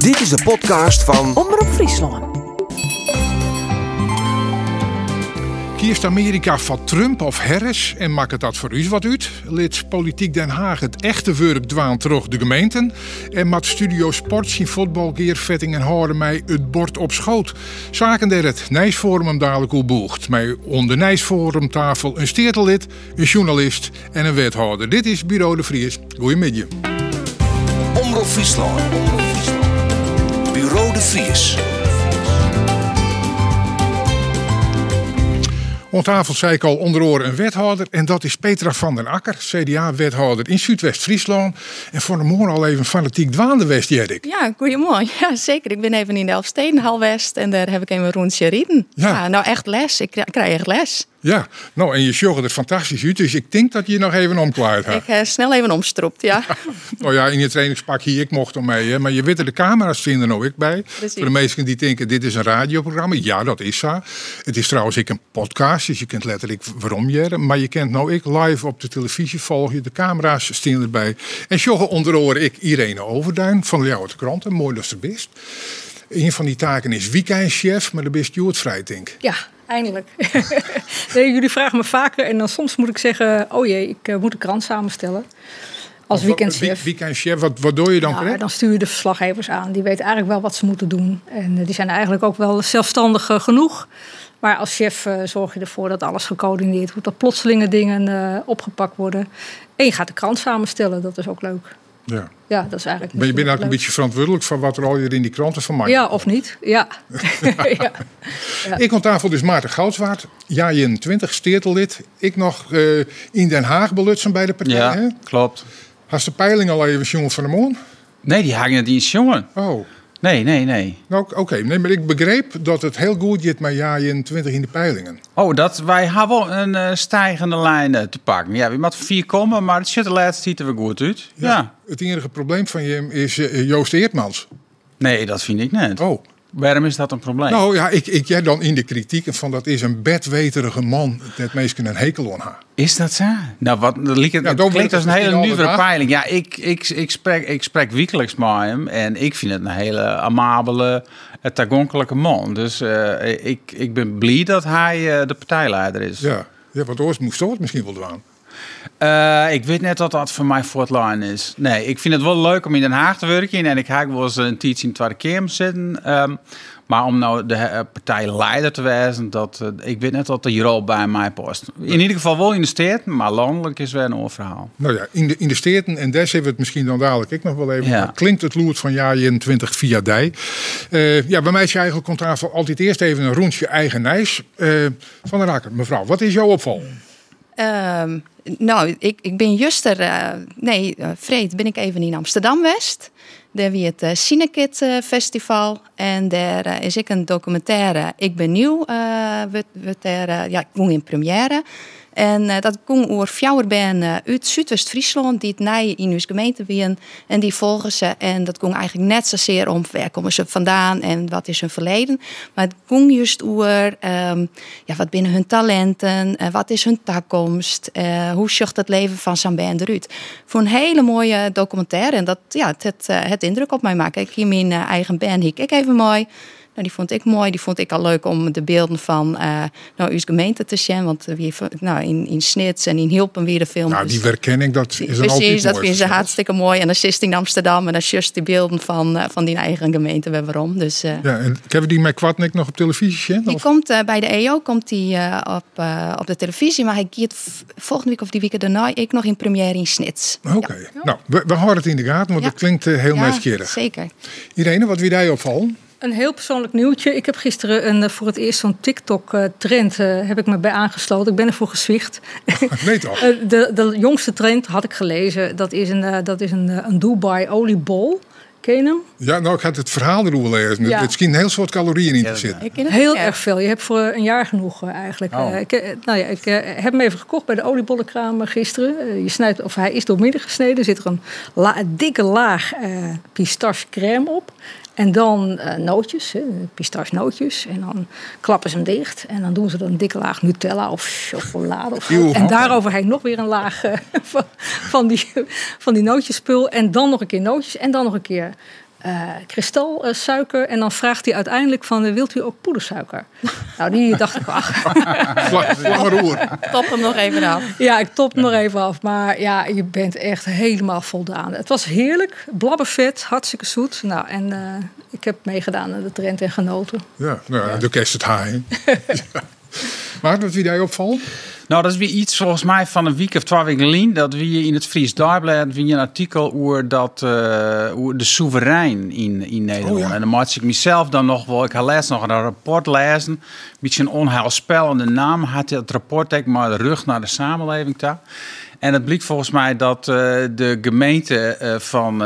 Dit is de podcast fan Omrop Fryslân. Kiest Amearika foar Trump of Harris en makket dat foar ús wat út? Lit Politiek Den Haag it echte wurk dwaan troch de gemeenten? En moat Studio Sport syn fuotbalgearfettingen hâlde mei it bord op schoot? Saken dêr't it Nijsfoarum him dalik oer bûcht. Mei oan de Nijsfoarumtafel in steatelid, in sjoernalist en in wethâlder. Dit is Buro de Vries. Goeiemiddei. Omrop Fryslân. Buro de Vries. Oan tafel sei ik al ûnder oare in wethâlder en dat is Petra van den Akker, CDA-wethâlder yn Súdwest-Fryslân. En fan 'e moarn al even fanatyk dwaande west, hearde ik. Ja, goeiemoarn. Ja, seker. Ik bin even yn de Elfstedenhal west en dêr ha ik even in rûntsje riden. Ja. Nou echt les. Ik krij echt les. Ja, no en je sjogge der fantastysk út, dus ik tink dat je noch even omklaaid ha. Ik ha snel even omstrûpt, ja. No ja, yn je trainingspak hie ik mocht om my, hè, mar je witte de kamera's stean der no ek by. Precies. Foar de minsken dy't tinke, dit is in radioprogramma. Ja, dat is sa. It is trouwens ek in podcast, dus je kunt letterlik werom hearre. Mar je kunt no ek live op de televyzje folgje. De kamera's stean derby. En sjogge ûnder oare ek Irene Overduin fan de Ljouwerter Krante. Moai datst der bist. Ien fan dy taken is weekendchef, mar dêr bist hjoed frij, tink. Ja, eindelijk. Nee, jullie vragen me vaker en dan soms moet ik zeggen, oh jee, ik moet de krant samenstellen. Als weekendchef. Weekendchef, wat doe je dan correct? Dan stuur je de verslaggevers aan. Die weten eigenlijk wel wat ze moeten doen. En die zijn eigenlijk ook wel zelfstandig genoeg. Maar als chef zorg je ervoor dat alles gecoördineerd wordt. Dat plotselinge dingen opgepakt worden. En je gaat de krant samenstellen, dat is ook leuk. Ja. Ja, dat is eigenlijk Maar je bent misschien eigenlijk een leuk. beetje verantwoordelijk voor wat er al hier in die kranten van maakt. Ja, of niet. Ja. Ja. Ja. Ik aan tafel dus Maarten Goudzwaard, jij 20, steertelid. Ik nog in Den Haag belutsen bij de partij. Ja, hè? klopt. Hast de peiling al even jongen van de morgen? Nee, die haak ik net eens jongen. Oh. Nee, nee, nee. Nou, oké. Nee, maar ik begreep dat het heel goed zit met jij 20 in de peilingen. Oh, dat, wij hebben wel een stijgende lijn te pakken. Ja, we moeten 4 komen, maar het zit de laatste tijd er weer goed uit. Ja. Ja. Het enige probleem van Jim is Joost Eerdmans. Nee, dat vind ik net. Oh. Waarom is dat een probleem? Nou ja, ik jij dan in de kritiek van dat is een bedweterige man dat meesten een hekel aan haar. Is dat zo? Nou, wat, dat liep, Ja, het dan klinkt wordt als een het hele misschien nieuwe al een peiling. Ja, ik spreek wekelijks met hem en ik vind het een hele amabele, toegankelijke man. Dus ik ben blij dat hij de partijleider is. Ja, ja, want anders moest dat misschien wel doen. Ik weet net dat dat voor mij voortlijn is. Nee, ik vind het wel leuk om in Den Haag te werken. En ik ga wel eens een tijdje in de Tweede Kamer zitten. Maar om nou de partijleider te wezen, dat ik weet net dat de rol bij mij past. In ieder geval wel in de steden, maar landelijk is weer een ander verhaal. Nou ja, in de steden, en daar hebben we het misschien dan dadelijk ik nog wel even. Ja. Maar klinkt het loert van jaar 21 via dij. Ja, bij mij is je eigenlijk komt tafel altijd eerst even een rondje eigen nijs. Van der Akker, mevrouw, wat is jouw opval? Nou, ik ben juster, nee, Freed, ben ik even in Amsterdam-West. Daar wie het Cinekid Festival. En daar is ik een documentaire, Ik ben nieuw, wordt daar ja, ik ging in première. En dat ging over fjouwerbern uit Zuidwest-Friesland, die het nij in uw gemeente wien. En die volgen ze. En dat ging eigenlijk net zozeer om waar komen ze vandaan en wat is hun verleden. Maar het ging juist over ja, wat binnen hun talenten, wat is hun toekomst, hoe zocht het leven van zo'n band eruit. Voor een hele mooie documentaire. En dat, ja, het, het het indruk op mij maakt. Ik hier mijn eigen band, hier ik even mooi. Nou, die vond ik mooi. Die vond ik al leuk om de beelden van uw gemeente te zien. Want wie van, nou, in Snits en in Hielpen weer de film. Nou, die herkenning, dat is dan Precies, altijd dat mooi, vinden ze vertel. hartstikke mooi. En dan zit in Amsterdam en dan just die beelden van die eigen gemeente weer waarom. Dus Ja, en hebben we die met Kwatnik nog op televisie zien, Die of? komt bij de EO komt die op de televisie. Maar hij gaat volgende week of die week daarna ik nog in première in Snits. Oké. Ja. Nou, we houden het in de gaten, want het klinkt heel Ja, nieuwsgierig. zeker. Irene, wat wil jij opvallen? Een heel persoonlijk nieuwtje. Ik heb gisteren voor het eerst zo'n TikTok-trend heb ik me bij aangesloten. Ik ben ervoor gezwicht. Nee toch? De jongste trend had ik gelezen. Dat is een Dubai oliebol. Ken je hem? Ja, nou, ik had het verhaal erover lezen. Ja. Het schijnt een heel soort calorieën in te Ja, zitten. Ik ken het Heel niet. erg veel. Je hebt voor een jaar genoeg eigenlijk. Oh. Ik heb hem even gekocht bij de oliebollenkraam gisteren. Je snijdt, of hij is doormidden gesneden. Er zit er een dikke laag pistache crème op. En dan nootjes, hè, pistache nootjes. En dan klappen ze hem dicht. En dan doen ze er een dikke laag Nutella of chocolade. Of zo. Eeuw. En daaroverheen nog weer een laag van die nootjespul. En dan nog een keer nootjes. En dan nog een keer Kristalsuiker. En dan vraagt hij uiteindelijk van, wilt u ook poedersuiker? Nou, die dacht ik, ach. Sla maar oer. Top hem nog even af. Ja, ik top hem nog even af. Maar ja, je bent echt helemaal voldaan. Het was heerlijk. Blabbervet, hartstikke zoet. Nou, en ik heb meegedaan aan de trend en genoten. Ja, nou, ja. De kerst het haar. Ja. Maar wat wie daar opvalt? Nou, dat is weer iets volgens mij van een week of 2 weken geleden. Dat we in het Fries Dagblad wie een artikel over dat over de soeverein in Nederland. Oh, ja. En dan maak ik mezelf dan nog wel. Ik ga laatst nog een rapport lezen. Een beetje een onheilspellende naam had het rapport ook, maar de rug naar de samenleving daar. En het blijkt volgens mij dat de gemeente van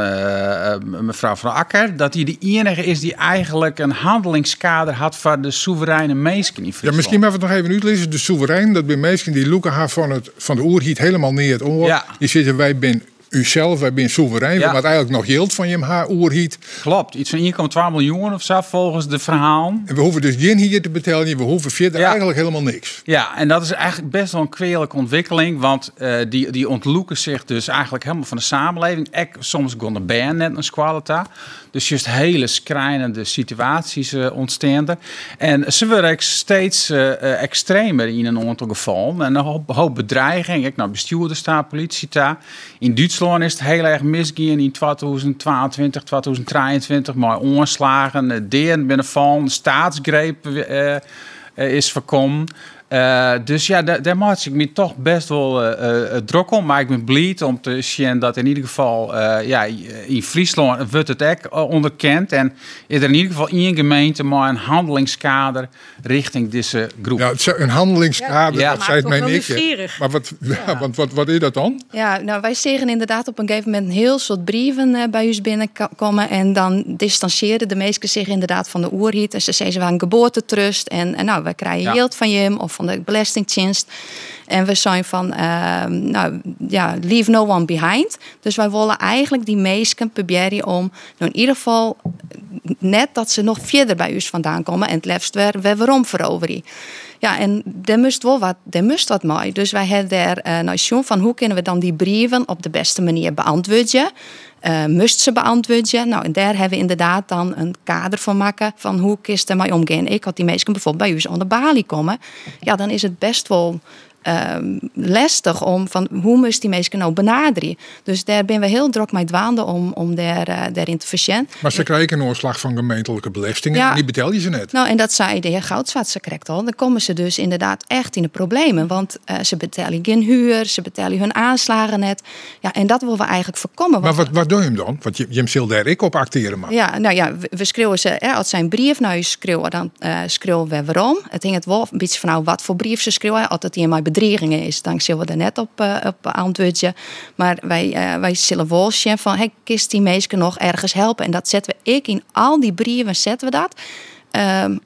mevrouw Van Akker, dat die de enige is die eigenlijk een handelingskader had voor de soevereine mensen in Ja, Friesland. misschien maar we het nog even uitlezen. De soeverein, dat bij mensen die loeken haar van de oerhiet helemaal neer het oor. Ja. Die zitten, wij ben u zelf, wij zijn soeverein. We moeten eigenlijk nog geld van je haar oerhiet. Klopt, iets van 1,2 miljoen of zo volgens de verhalen. En we hoeven dus geen hier te betalen, we hoeven verder eigenlijk helemaal niks. Ja, en dat is eigenlijk best wel een kweelijke ontwikkeling, want die ontloeken zich dus eigenlijk helemaal van de samenleving. Ik, soms kon de band net een squaleta. Dus juist hele schrijnende situaties ontstaan er. En ze worden ook steeds extremer in een aantal gevallen. En een hoop bedreiging. Ik naar bestuurders daar, politie daar. In Duitsland is het heel erg misgegaan in 2022, 2023. Maar onslagen, deren binnenvallen, staatsgreep is voorkomen. Dus ja, daar maak ik me toch best wel druk om. Maar ik ben blij om te zien dat in ieder geval ja, in Friesland wordt het ook onderkend. En is er in ieder geval één gemeente maar een handelingskader richting deze groep. Ja, het is een handelingskader, Ja. dat zei het Maakt mij toch wel niks. hè. nieuwsgierig. Maar wat, ja, want wat is dat dan? Ja, nou, wij zagen inderdaad op een gegeven moment een heel soort brieven bij ons binnenkomen. En dan distancieerden de meesten zich inderdaad van de oerhiet. En ze zeiden ze waren een geboortetrust. En nou, wij krijgen geld van je of van de Belastingdienst. En we zijn van, nou, ja, leave no one behind. Dus wij willen eigenlijk die meesten proberen om, nou, in ieder geval net dat ze nog verder bij ons vandaan komen. En het liefst weer waarom veroveren. Ja, en daar moest wel wat, daar moest wat mee. Dus wij hebben daar nou zien van hoe kunnen we dan die brieven op de beste manier beantwoorden. Moest ze beantwoorden? Nou, en daar hebben we inderdaad dan een kader van maken van hoe kist er mee omgaan. Ik had die mensen bijvoorbeeld bij u aan de balie komen. Ja, dan is het best wel lastig om van hoe moest die mensen nou benaderen. Dus daar ben we heel druk mee dwaande om daarin te voorzien. Maar ze krijgen een oorslag van gemeentelijke belastingen en die betaal je ze net. Nou, en dat zei de heer Goudzwaard correct al. Dan komen ze dus inderdaad echt in de problemen. Want ze betalen geen huur, ze betalen hun aanslagen net. Ja, en dat willen we eigenlijk voorkomen. Maar wat doe je hem dan? Want je zult daar ik op acteren. Maar. Ja, nou ja, we schreeuwen ze, hè, als zij een brief naar je schreeuwen, dan schreeuwen we waarom. Het hing het wel een beetje van nou, wat voor brief ze schreeuwen. Als het hier maar bedreigingen is, dan zullen we er net op antwoorden. Maar wij zullen wel zien van, hey, kist die mensen nog ergens helpen? En dat zetten we ik in al die brieven, zetten we dat.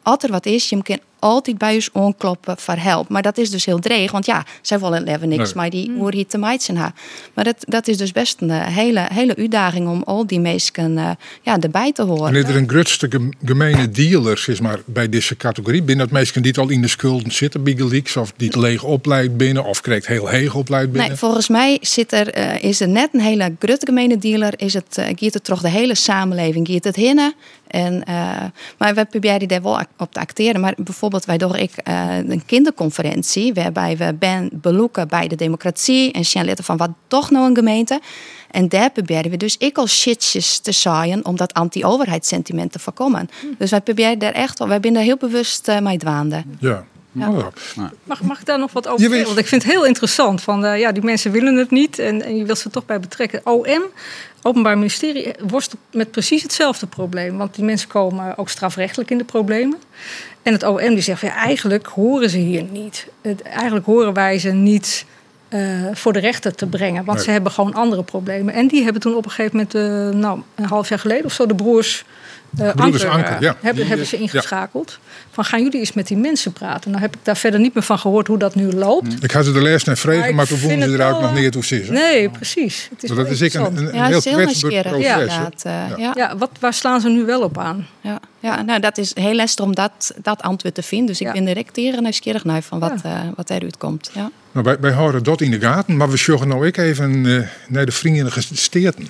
Als er wat is, je kan altijd bij ons oankloppen voor help. Maar dat is dus heel dreig, want ja, zij willen leven niks, maar die hoor hier te meid haar. Maar dat is dus best een hele, hele uitdaging om al die mensen ja, erbij te horen. En is er een grootste gemene dealer, zeg maar, bij deze categorie? Binnen dat mensen die al in de schulden zitten, bij leaks, of die het leeg opleidt binnen, of krijgt heel heeg opleidt binnen? Nee, volgens mij is er net een hele grote gemene dealer. Is het, gaat het toch de hele samenleving, gaat het hinnen? En, maar we proberen daar wel op te acteren. Maar bijvoorbeeld, wij doen ik een kinderconferentie waarbij we ben beloeken bij de democratie en zien van wat toch nou een gemeente. En daar proberen we dus ik al shitjes te zaaien om dat anti-overheidssentiment te voorkomen. Dus wij proberen daar echt wel, wij zijn daar heel bewust mee dwaande. Ja. Oh, ja. Mag ik daar nog wat over Je zeggen? weet- Want ik vind het heel interessant. Van, ja, die mensen willen het niet en je wilt ze toch bij betrekken. OM, Openbaar Ministerie, worstelt met precies hetzelfde probleem. Want die mensen komen ook strafrechtelijk in de problemen. En het OM die zegt, van, ja, eigenlijk horen ze hier niet. Eigenlijk horen wij ze niet voor de rechter te brengen. Want ze hebben gewoon andere problemen. En die hebben toen op een gegeven moment, nou, een half jaar geleden of zo, de broers Broeders Anker, Anker, ja. Die, hebben ze ingeschakeld. Van, gaan jullie eens met die mensen praten? Nou heb ik daar verder niet meer van gehoord hoe dat nu loopt. Ik had ze de les naar vregen, Maar ik maar toen vonden vind ze het er ook wel, nog neer toe zitten. Nee, precies. Het is Maar dat wel is ik interessant. een Ja, heel het is heel kwetsbaar nieuwsgierig, proces. hè. inderdaad. Ja. Ja, waar slaan ze nu wel op aan? Ja, ja, nou, dat is heel lastig om dat antwoord te vinden. Dus ik ben direct tegen nieuwsgierig naar van wat eruit komt. Ja. Nou, wij houden dat in de gaten, maar we zorgen nou ook even naar de Verenigde Staten.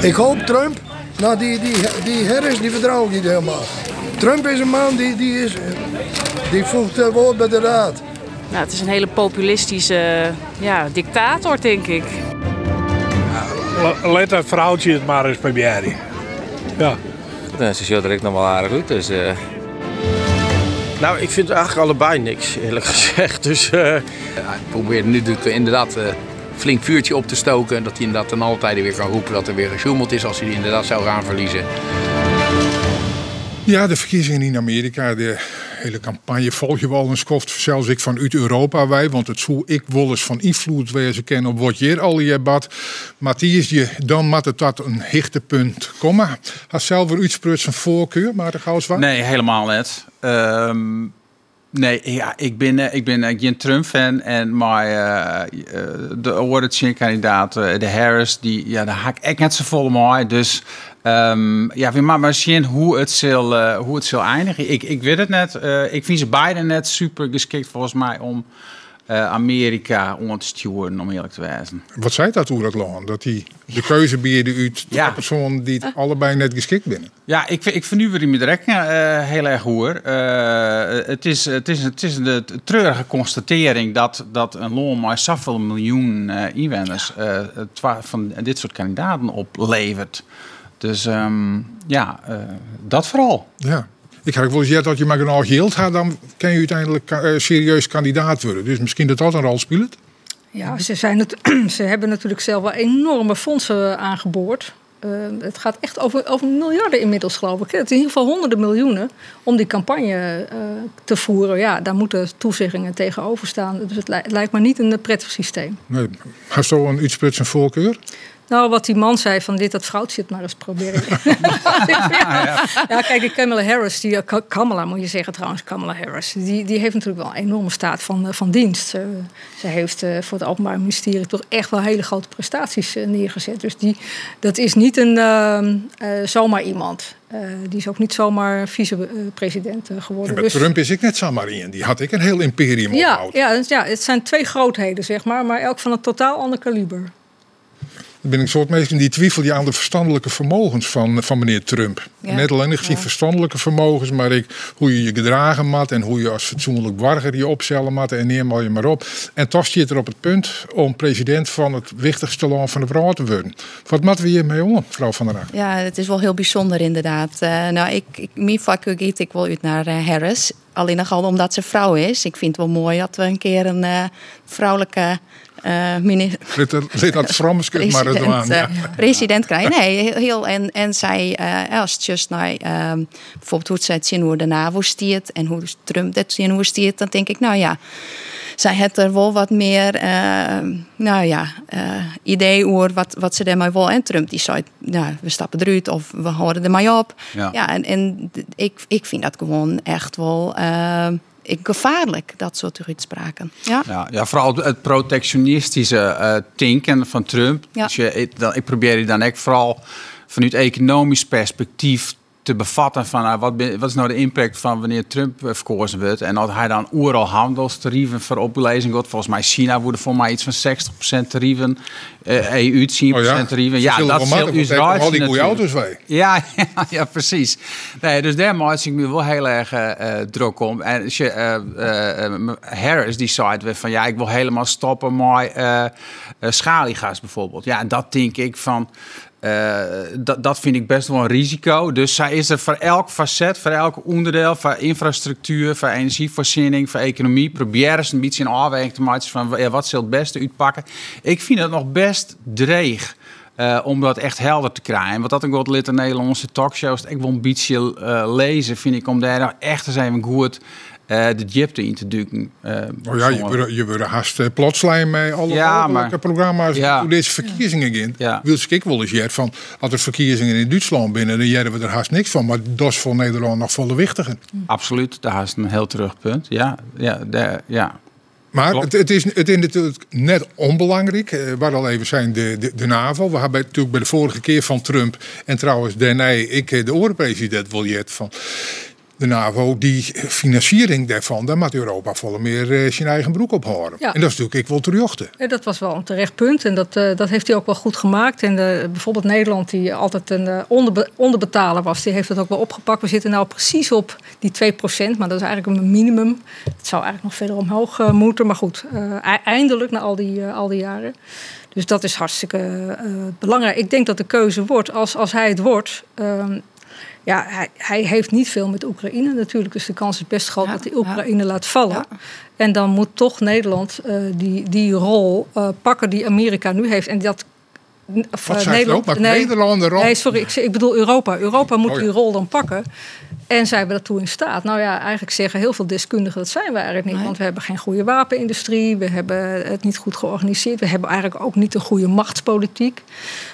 Ik hoop Trump. Nou, die, die, die Harris, die vertrouw ik niet helemaal. Trump is een man die, die, is, die voegt het woord bij de daad. Nou, het is een hele populistische, ja, dictator, denk ik. Laat dat verhaaltje het maar eens proberen. Ja. Ze ziet er nog wel aardig uit, dus... Nou, ik vind eigenlijk allebei niks, eerlijk gezegd. Dus, Ja, ik probeer nu natuurlijk inderdaad flink vuurtje op te stoken. Dat hij inderdaad ten alle tijde weer kan roepen dat er weer gesjoemeld is als hij inderdaad zou gaan verliezen. Ja, de verkiezingen in Amerika, de hele campagne volg je wel een skoft, zelfs ik vanuit Europa wij, want het zou ik wel eens van invloed wezen kennen op wat je al je bad. Maar die is je, dan moet het dat een hichtepunt komen. Had zelf weer uitsprutsen voorkeur, maar de gauw waar? Nee, helemaal net. Nee, ja, ik ben geen Trump-fan. En maar de oorlogkandidaat, de Harris, die, ja, daar haak ik echt net zo vol mee. Dus ja, we maar zien hoe het zal eindigen. Ik weet het net. Ik vind ze beide net super geschikt volgens mij om Amerika om te sturen, om eerlijk te wezen. Wat zei dat hoe dat land? Dat die de keuze bieden uit de persoon die het allebei net geschikt binnen. Ja, ik vernuver me direct heel erg hoor. Het is een treurige constatering dat een land maar zoveel miljoen inwoners van dit soort kandidaten oplevert. Dus ja, dat vooral. Ja. Ik had wel eens dat je maar genoeg geld had, dan kan je uiteindelijk serieus kandidaat worden. Dus misschien dat dat een rol speelt? Ja, ze hebben natuurlijk zelf wel enorme fondsen aangeboord. Het gaat echt over miljarden inmiddels, geloof ik. Het is in ieder geval honderden miljoenen om die campagne te voeren. Ja, daar moeten toezeggingen tegenover staan. Dus het lijkt me niet een prettig systeem. Nee, had zo een uitsprutsen voorkeur? Nou, wat die man zei van dit, dat vrouwtje het maar eens proberen. Ja, kijk, die Kamala Harris, die, Kamala moet je zeggen trouwens, Kamala Harris, die heeft natuurlijk wel een enorme staat van dienst. Ze heeft voor het Openbaar Ministerie toch echt wel hele grote prestaties neergezet. Dus dat is niet een zomaar iemand. Die is ook niet zomaar vicepresident geworden. En met dus, Trump is ik net zomaar in. Die had ik een heel imperium opgebouwd. Ja, het zijn twee grootheden, zeg maar elk van een totaal ander kaliber. Dan ben ik soort mensen die twijfel je aan de verstandelijke vermogens van meneer Trump. Ja. Net alleen niet zijn verstandelijke vermogens, maar ik, hoe je je gedragen moet en hoe je als fatsoenlijk burger je opstellen moet en neem maar je maar op. En toch zit er op het punt om president van het wichtigste land van de wereld te worden. Wat moeten we hiermee om, mevrouw Van der Aar? Ja, het is wel heel bijzonder inderdaad. Nou, mijn voorkeur gaat ik wel uit naar Harris. Alleen nog al omdat ze vrouw is. Ik vind het wel mooi dat we een keer een vrouwelijke Lid dat Frans maar het aan, ja. President krijgen. Nee, heel, en zij, als het just naar bijvoorbeeld hoe zij het zien hoe de NAVO stiert en hoe Trump dat zien hoe stiert, dan denk ik, nou ja, zij heeft er wel wat meer, idee over wat ze daarmee wil. En Trump die zei, nou, we stappen eruit of we houden er maar op. Ja, en ik vind dat gewoon echt wel gevaarlijk, dat soort uitspraken. Ja? Ja, vooral het protectionistische denken van Trump. Ja. Dus ik probeer die dan echt vooral vanuit economisch perspectief te bevatten van nou, wat is nou de impact van wanneer Trump verkozen wordt en dat hij dan overal handelstarieven voor oplezen wordt. Volgens mij China worden voor mij iets van 60% tarieven, EU 10% tarieven. Ja, dat zal u al die goede auto's wij. Ja, ja, precies. Nee, dus daar maak ik me wel heel erg druk om. En Harris die zei weer van ja, ik wil helemaal stoppen met schaliegas bijvoorbeeld. Ja, en dat denk ik van. Dat vind ik best wel een risico. Dus zij is er voor elk facet, voor elk onderdeel, voor infrastructuur, voor energievoorziening, voor economie. Probeer eens een beetje een afweging te maken van ja, wat zal het beste uitpakken. Ik vind het nog best dreig om dat echt helder te krijgen. Want dat een goed lid in Nederlandse talkshows, ik wil een beetje lezen, vind ik, om daar nou echt eens even goed de diepte in te duiken. Je wordt haast plotslijm met alle mogelijke programma's hoe deze verkiezingen gaan. Ja. Wil ik wel eens jet van als er verkiezingen in Duitsland binnen, dan jaren we er haast niks van. Maar dat is voor Nederland nog volle wichtiger. Absoluut, daar is een heel terugpunt. Ja. Maar het is natuurlijk net onbelangrijk. Waar al even zijn de NAVO. We hebben natuurlijk bij de vorige keer van Trump en trouwens daarna ik de orenpresident wil jet van. De NAVO, dy finansiering dêrfan, dêr moat Europa folle mear eh, syn eigen broek op hâlde. Ja. En dat is natuerlik ek wol terjochte. Ja, dat was wel een terecht punt en dat, eh, dat heeft hij ook wel goed gemaakt. En eh, bijvoorbeeld Nederland, die altijd een eh, onderbetaler was, die heeft dat ook wel opgepakt. We zitten nou precies op die 2%, maar dat is eigenlijk een minimum. Het zou eigenlijk nog verder omhoog moeten, maar goed, eindelijk na al die jaren. Dus dat is hartstikke belangrijk. Ik denk dat de keuze wordt, als hij het wordt. Ja, hij heeft niet veel met Oekraïne natuurlijk. Dus de kans is best groot dat hij Oekraïne laat vallen. En dan moet toch Nederland die rol pakken die Amerika nu heeft. En dat, of, Wat zei je ook? Maar Nederland erop? Nee, sorry, ik bedoel Europa. Europa moet die rol dan pakken. En zijn we daartoe in staat? Nou ja, eigenlijk zeggen heel veel deskundigen dat zijn we eigenlijk niet. Want we hebben geen goede wapenindustrie. We hebben het niet goed georganiseerd. We hebben eigenlijk ook niet een goede machtspolitiek.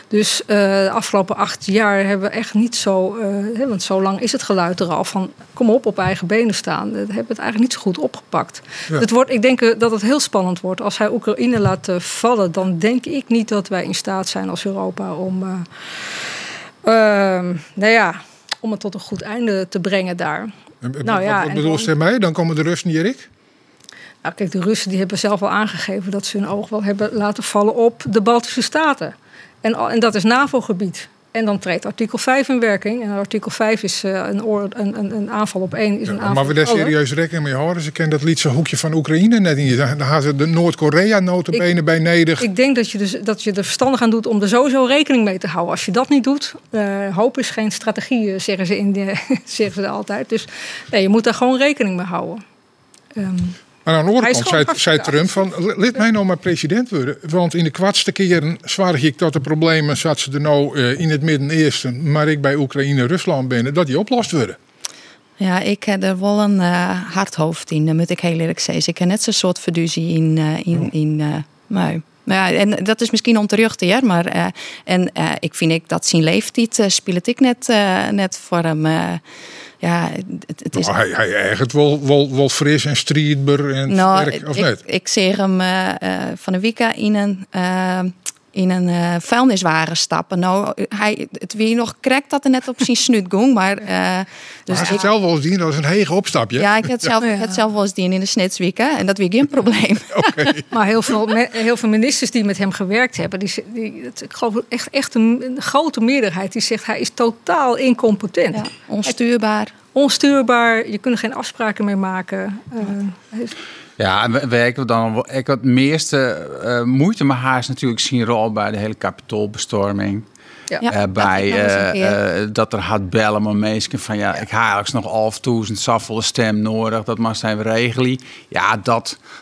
Dus de afgelopen 8 jaar hebben we echt niet zo... hè, want zo lang is het geluid er al van... kom op, op eigen benen staan. Dat hebben we het eigenlijk niet zo goed opgepakt. Het wordt, ik denk dat het heel spannend wordt. Als hij Oekraïne laat vallen... dan denk ik niet dat wij in staat zijn als Europa om... nou ja, om het tot een goed einde te brengen daar. Nou ja, wat bedoel je ermee? Dan komen de Russen hier ik? Nou, kijk, de Russen die hebben zelf al aangegeven dat ze hun oog wel hebben laten vallen op de Baltische Staten. En dat is NAVO-gebied. En dan treedt artikel 5 in werking. En artikel 5 is een aanval op één is een aanval Maar we op daar alle. serieus rekening mee houden. Ze kennen dat lytse hoekje van Oekraïne net niet. Dan gaan ze de Noord-Korea notabene bij neder. Ik denk dat je, dus, dat je er verstandig aan doet om er sowieso rekening mee te houden. Als je dat niet doet, hoop is geen strategie, zeggen ze altijd. Dus nee, je moet daar gewoon rekening mee houden. Maar aan de andere Hij is kant gewoon zei hartstikke Trump van... Laat mij nou maar president worden. Want in de koartste keren soargje ik dat de problemen... zat ze er nou in het Midden-Oosten... maar ik bij Oekraïne en Rusland ben... dat die oplost worden. Ja, ik heb er wel een hard hoofd in, dat moet ik heel eerlijk zeggen. Ik heb net zo'n soort fiducie in mij. Nou ja, en dat is misschien onterecht, hè, maar en ik vind ik dat zijn leeftijd speelt ik net voor hem. Ja, het is. Nou, hij ergert wel fris en striidber en Nou, sterk, of ik, net? ik zie hem van de week in een vuilniswagen stappen. Nou, het wie nog krekt dat er net op zijn snoet ging, maar dus Maar hij ik, het zelf wel eens zien, dat is een hege opstapje. Ja, ik heb het zelf, ik heb het zelf wel eens dien in de Snitswike en dat wie geen probleem. Maar heel veel ministers die met hem gewerkt hebben, ik geloof echt een grote meerderheid die zegt hij is totaal incompetent. Ja, onstuurbaar. Onstuurbaar, je kunt er geen afspraken mee maken. Hij is- Ja, en we dan wel- ik het meeste moeite met haar is natuurlijk zijn rol bij de hele kapitoolbestorming. Ja, dat Bij ik nog eens een keer. dat er had bellen met mensen van ja, ik ha eigenlijk nog 11.000 safolle stem nodig, dat mag zijn regelen. Ja,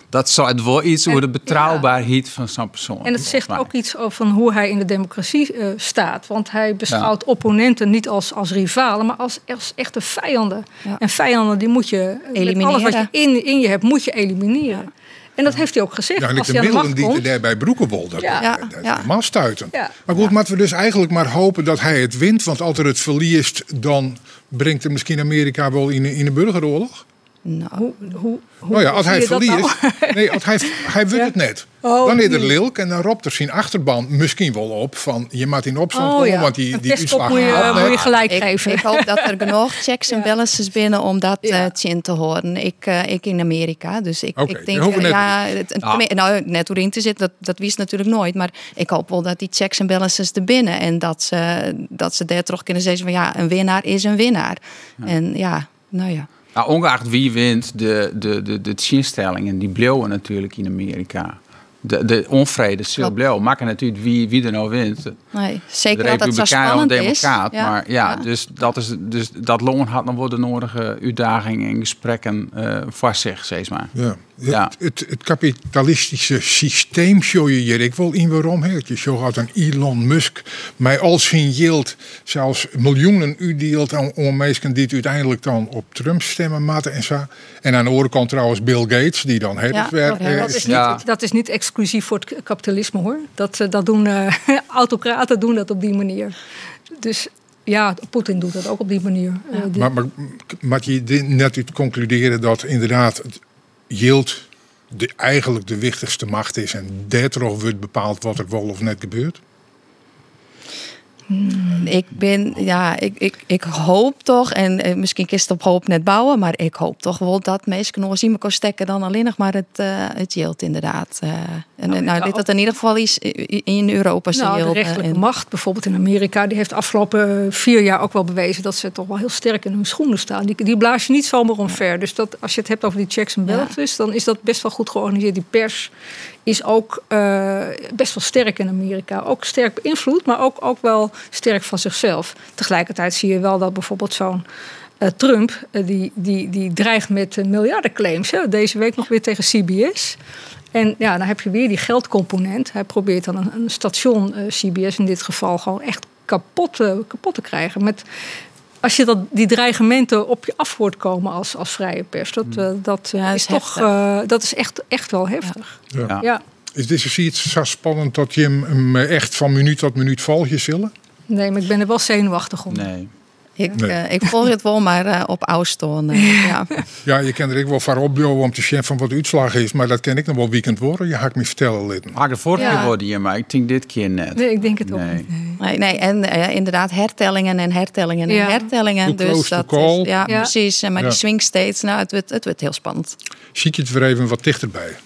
dat zou het wel iets over de betrouwbaarheid van zo'n persoon. En het zegt volgens mij. ook iets over hoe hij in de democratie staat. Want hij beschouwt opponenten niet als rivalen, maar als echte vijanden. En vijanden die moet je met Elimineren. alles wat je in je hebt, moet je elimineren. En dat heeft hij ook gezegd. Ja, en Als de hij aan de middelen macht die er komt, daarbij broeken wol, dat, dat is helemaal stuitend. Maar goed, moeten we dus eigenlijk maar hopen dat hij het wint. Want als er het verliest, dan brengt het misschien Amerika wel in een burgeroorlog. Nou. Hoe Nou ja, als hij zie je dat nou? verliest. Nee, als hij wint het net. Oh, dan is er nu. lilk en dan roept er zijn achterban misschien wel op van je moet in opstand Oh, komen, ja. want die, Een die pestkop uitslag haalt moet net. je gelijk geven. Ik hoop dat er genoeg checks en balances binnen om dat in te horen. Ik in Amerika, dus ik, Oké, ik je denk, hoeft net ja, niet. nou, net hoe erin te zitten, dat wist natuurlijk nooit. Maar ik hoop wel dat die checks en balances er binnen en dat ze daar toch kunnen zeggen van ja, een winnaar is een winnaar. En ja, nou ja. Nou, ongeacht wie wint, de tsjinstellingen die bleven natuurlijk in Amerika. De onvrede zal blijven. Maakt natuurlijk wie er nou wint. Nee, zeker De dat het zo Republikein of spannend is. Democraat. Maar ja, ja. Dus dat loon had nog wel de nodige uitdagingen en gesprekken voor zich, zeg maar. Ja. Het kapitalistische systeem show je hier ik wel in waarom. Hè. Je show had een Elon Musk mij al zijn yield zelfs miljoenen uitdeelt aan om mensen die het uiteindelijk dan op Trump stemmen matten en zo. En aan de andere kant trouwens Bill Gates die dan het werk Dat is niet exclusief voor het kapitalisme hoor. Dat doen autocraten doen dat op die manier. Dus ja, Poetin doet dat ook op die manier. Maar moet je dit net uit concluderen dat inderdaad het yield eigenlijk de wichtigste macht is en daardoor wordt bepaald wat er wel of net gebeurt? Ik bin, ja, ik hoop toch, en miskien kinst op hoop net bouwe, mar ik hoop toch wol dat minsken oars yn mekoar stekke dan allinnich mar it jild inderdaad. En nou, lit dat in ieder geval is in Europa Nou, de jild, rechterlijke en macht bijvoorbeeld in Amerika, die heeft de afgelopen 4 jaar ook wel bewezen dat ze toch wel heel sterk in hun schoenen staan. Die blaas je niet zomaar omver. Dus als je het hebt over die checks en balances, dan is dat best wel goed georganiseerd. Die pers is ook best wel sterk in Amerika. Ook sterk beïnvloed, maar ook wel sterk van zichzelf. Tegelijkertijd zie je wel dat bijvoorbeeld zo'n Trump, die dreigt met miljardenclaims. Hè? Deze week nog weer tegen CBS. En ja, dan heb je weer die geldcomponent. Hij probeert dan een station, CBS in dit geval, gewoon echt kapot te krijgen. Als je die dreigementen op je af hoort komen als vrije pers, dat Ja, dat is is toch, heftig. dat is echt wel heftig. Is dit iets zo spannend dat je hem echt van minuut tot minuut volgen zullen? Nee, maar ik ben er wel zenuwachtig om. Nee. Ik Nee. volg het wel, maar op afstand. Ja. Ja, je kent er ook wel van opbouwen om te zien van wat de uitslag is, maar dat ken ik nog wel weekend worden. Je had me vertellen litten. Had ik de vorige keer worden hier, maar ik denk dit keer net. Nee, ik denk het ook Nee. niet. Nee. Nee, nee, en inderdaad hertellingen en hertellingen en hertellingen. Too Dus close to dat call. is, ja, precies. En maar die swing states, nou, het wordt heel spannend. Zie je het weer even wat dichterbij?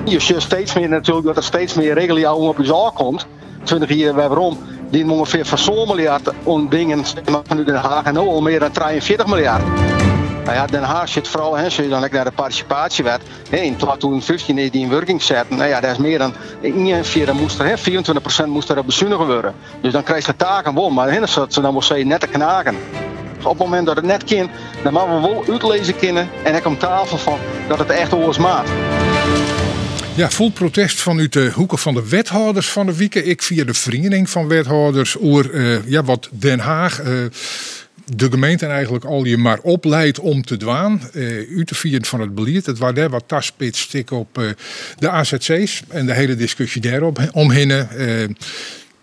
Je ziet steeds meer natuurlijk dat er steeds meer regeling op je zaak komt. 20 jaar waarom die ongeveer van zo'n miljard om dingen vanuit Den Haag en nu al meer dan 43 miljard. Den Haag zit vooral, hè, als je dan ook naar de participatiewet, hè, in 2015 is die in werking zetten. Daar is meer dan 41 moest er, hè, 24% moest er op bezuinigd worden. Dus dan krijg je de taken wel, maar hè, dat ze dan wel zeggen net te knaken. Op het moment dat het net kan, dan mogen we wel uitlezen kunnen en ik om tafel van dat het echt oors maat. Ja, vol protest vanuit de hoeken van de wethouders van de wieken. Ik via de vereniging van wethouders oer wat Den Haag de gemeente eigenlijk al je maar opleidt om te dwaan. U te vieren van het beleid. Het waar daar wat taspits stik op de A Z C's en de hele discussie daarop omheen.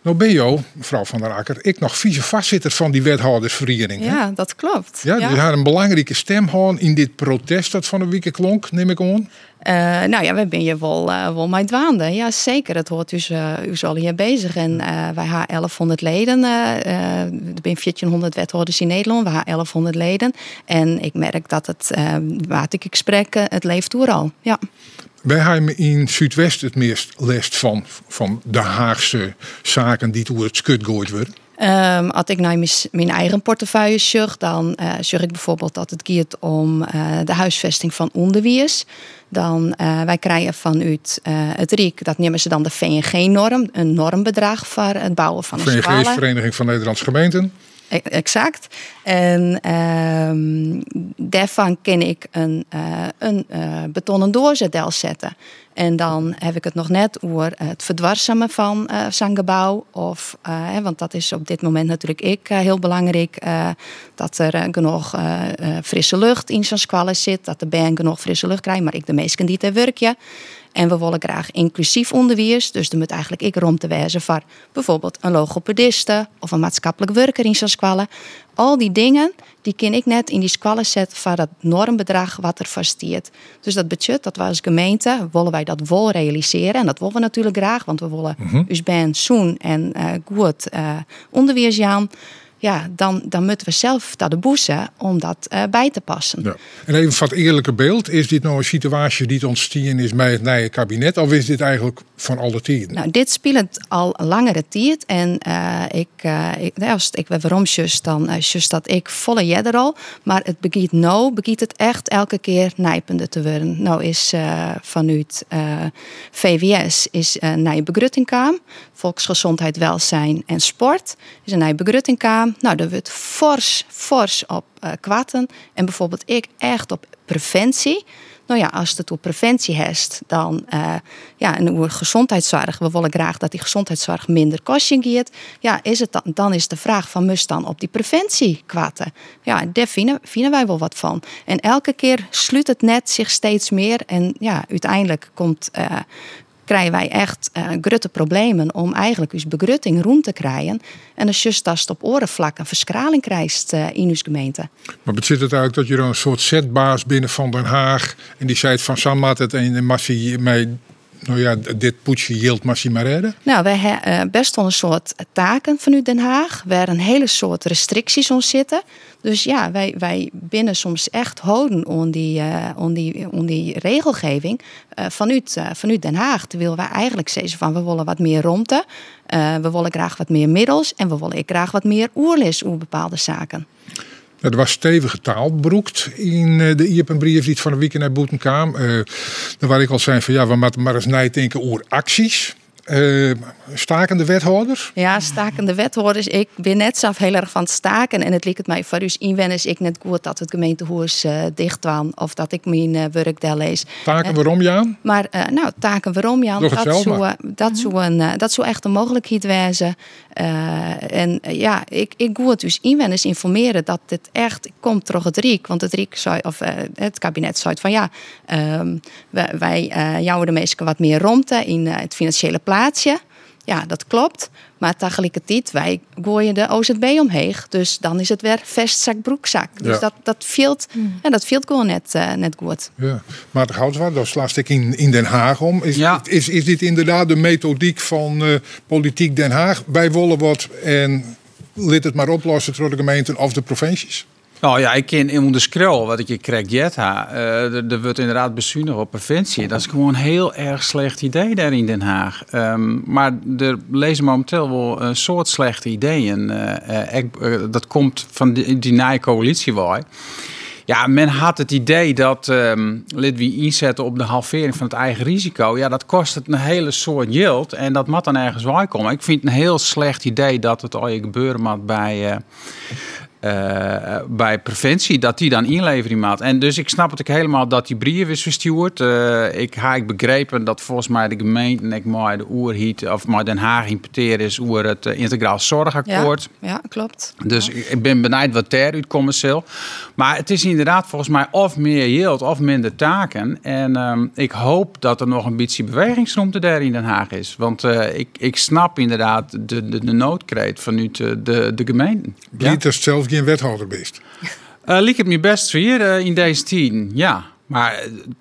Nou ben je, mevrouw Van der Akker, ik nog vice-voorzitter van die wethoudersvereniging. Hè? Ja, dat klopt. Ja, dus haar een belangrijke stem houden in dit protest dat van de week klonk, neem ik aan. We zijn hier wel mee dwaande. Ja, zeker. Dat hoort dus u zal hier bezig. En wij hebben 1100 leden. Er zijn 1400 wethouders in Nederland. We hebben 1100 leden. En ik merk dat het waar ik gesprekken, het leeft overal. Ja. Wij hebben in Zuidwest het meest last van de Haagse zaken die door het skut gegooid worden. Als ik naar mijn eigen portefeuille zucht, dan zucht ik bijvoorbeeld dat het gaat om de huisvesting van onderwijs. Dan wij krijgen vanuit het Rijk, dat nemen ze dan de V N G-norm, een normbedrag voor het bouwen van een VNG is school. Vereniging van Nederlandse Gemeenten. Exact. En daarvan ken ik een betonnen doorzetel zetten. En dan heb ik het nog net over het verdwarsamen van zo'n gebouw. Of hè, want dat is op dit moment natuurlijk ik heel belangrijk. Dat er genoeg frisse lucht in zo'n squallen zit. Dat de band genoeg frisse lucht krijgt. Maar ik de meesten die te werken. En we willen graag inclusief onderwijs. Dus er moet eigenlijk ik rond te wijzen voor bijvoorbeeld een logopediste of een maatschappelijk werker in zo'n squallen. Al die dingen, die kan ik net in die squallen zetten voor dat normbedrag wat er vaststaat. Dus dat budget, dat we als gemeente, willen wij dat wel realiseren. En dat willen we natuurlijk graag, want we willen ons band zoen en goed onderwijs aan. Ja, dan moeten we zelf naar de boezen om dat bij te passen. Ja. En even van het eerlijke beeld, is dit nou een situatie die ontstaan is bij het nieuwe kabinet? Of is dit eigenlijk van alle tijden? Dit speelt al langere tijd. En als ik weer waarom just, dan just dat ik volle jeder al. Maar het begint nou, begint het echt elke keer nijpender te worden. Nou is vanuit VWS is een nieuwe begruttingkamer. Volksgezondheid, welzijn en sport is een nieuwe begruttingkamer. Daar wordt fors op kwatten. En bijvoorbeeld ik echt op preventie. Als het op preventie heeft, dan ja, en over gezondheidszorg. We willen graag dat die gezondheidszorg minder kosten gaat. Ja, is het dan, dan is de vraag van must dan op die preventie kwatten. Ja, daar vinden wij wel wat van. En elke keer sluit het net zich steeds meer. En uiteindelijk krijgen wij echt grote problemen om eigenlijk uw begrutting rond te krijgen. En als je dat op orenvlak een verschraling krijgt in uw gemeente. Maar betekent het eigenlijk dat je dan een soort zetbaas binnen van Den Haag en die zei het van Sammat het en de massie mij No ja, dit pûdsje jild moatst dy mar rêde? Nou, wy ha best wol in soad taken fanút Den Haag, wêr in hiele soad restriksjes oan sitte. Dus ja, wy binne soms echt holden oan dy, oan dy, oan dy regelgeving fanút Den Haag. Terwyl wy eigenlik sizze fan we wolle wat mear romte, we wolle graach wat mear middels en we wolle ek graach wat mear oerlis oer bepaalde saken. Der waard stevige taal brûkt yn de iepen brief dy't fan 'e wike nei bûten kaam. Der waard ek al sein fan ja, we moatte mar ris neitinke oer aksjes. Stakende wethâlders? Ja, stakende wethâlders. Ik bin net sa hiel erch fan it staken. En it liket my foar ús ynwenners ek net goed dat it gemeentehûs ticht dwaan of dat ik myn wurk dellis. Taken werom jaan? Mar no, taken werom jaan, Doch it sels mar. dat soe echt in mooglikheid wêze. En ja, ik goed ús ynwenners ynformearje dat dit echt komt troch it Ryk. Want it Ryk sei, of it kabinet seit fan ja, wy jouwe de minsken wat mear romte yn it finansjele plaatsje. Ja, dat klopt. Mar tagelikertiid, wy goaie de OZB omheech. Dus dan is it wer festzak, broekzak. Dus dat fielt, ja, dat fielt gewoan net goed. Ja. Maarten Goudzwaard, do slachst ek yn Den Haag om. Is dit ynderdaad de metodyk fan Polityk Den Haag? Wy wolle wat en lit it mar oplosse troch de gemeenten of de provinsjes? Nou ja, ik kin ûnderskriuwe wat ik hjir krekt heard ha. Der wurdt ynderdaad besunige op previnsje. Dat is gewoan in hiel erch slecht idee dêr yn Den Haag. Mar der lizze mominteel wol in soad slechte ideeën. Ek, dat komt fan dy nije koälysje wei. Ja, men hat it idee dat lit wy ynsette op de halvearring fan it eigen risiko. Ja, dat kostet in hiele soad jild en dat moat dan ergens weikomme. Ik fyn it in hiel slecht idee dat it allegear gebeure moat by previnsje, dat dy dan ynleverje moat. En dus ik snap it ek hielendal dat dy brief is ferstjoerd. Ik ha ek begrepen dat folgens my de gemeenten ek mei de oerheid of mei Den Haag yn petear is oer it yntegraal soarchakkoart. Ja, ja, klopt. Dus ik bin benijd wat dêr útkomme sil. Mar it is ynderdaad folgens my of mear jild of minder taken. En ik hoop dat der noch in bytsje bewegingsromte dêr yn Den Haag is. Want ik snap ynderdaad de noodkreet fanút de gemeenten. Bliid datst sels gjin wethâlder bist. Liket my best swier yn dizze tiden, ja. Mar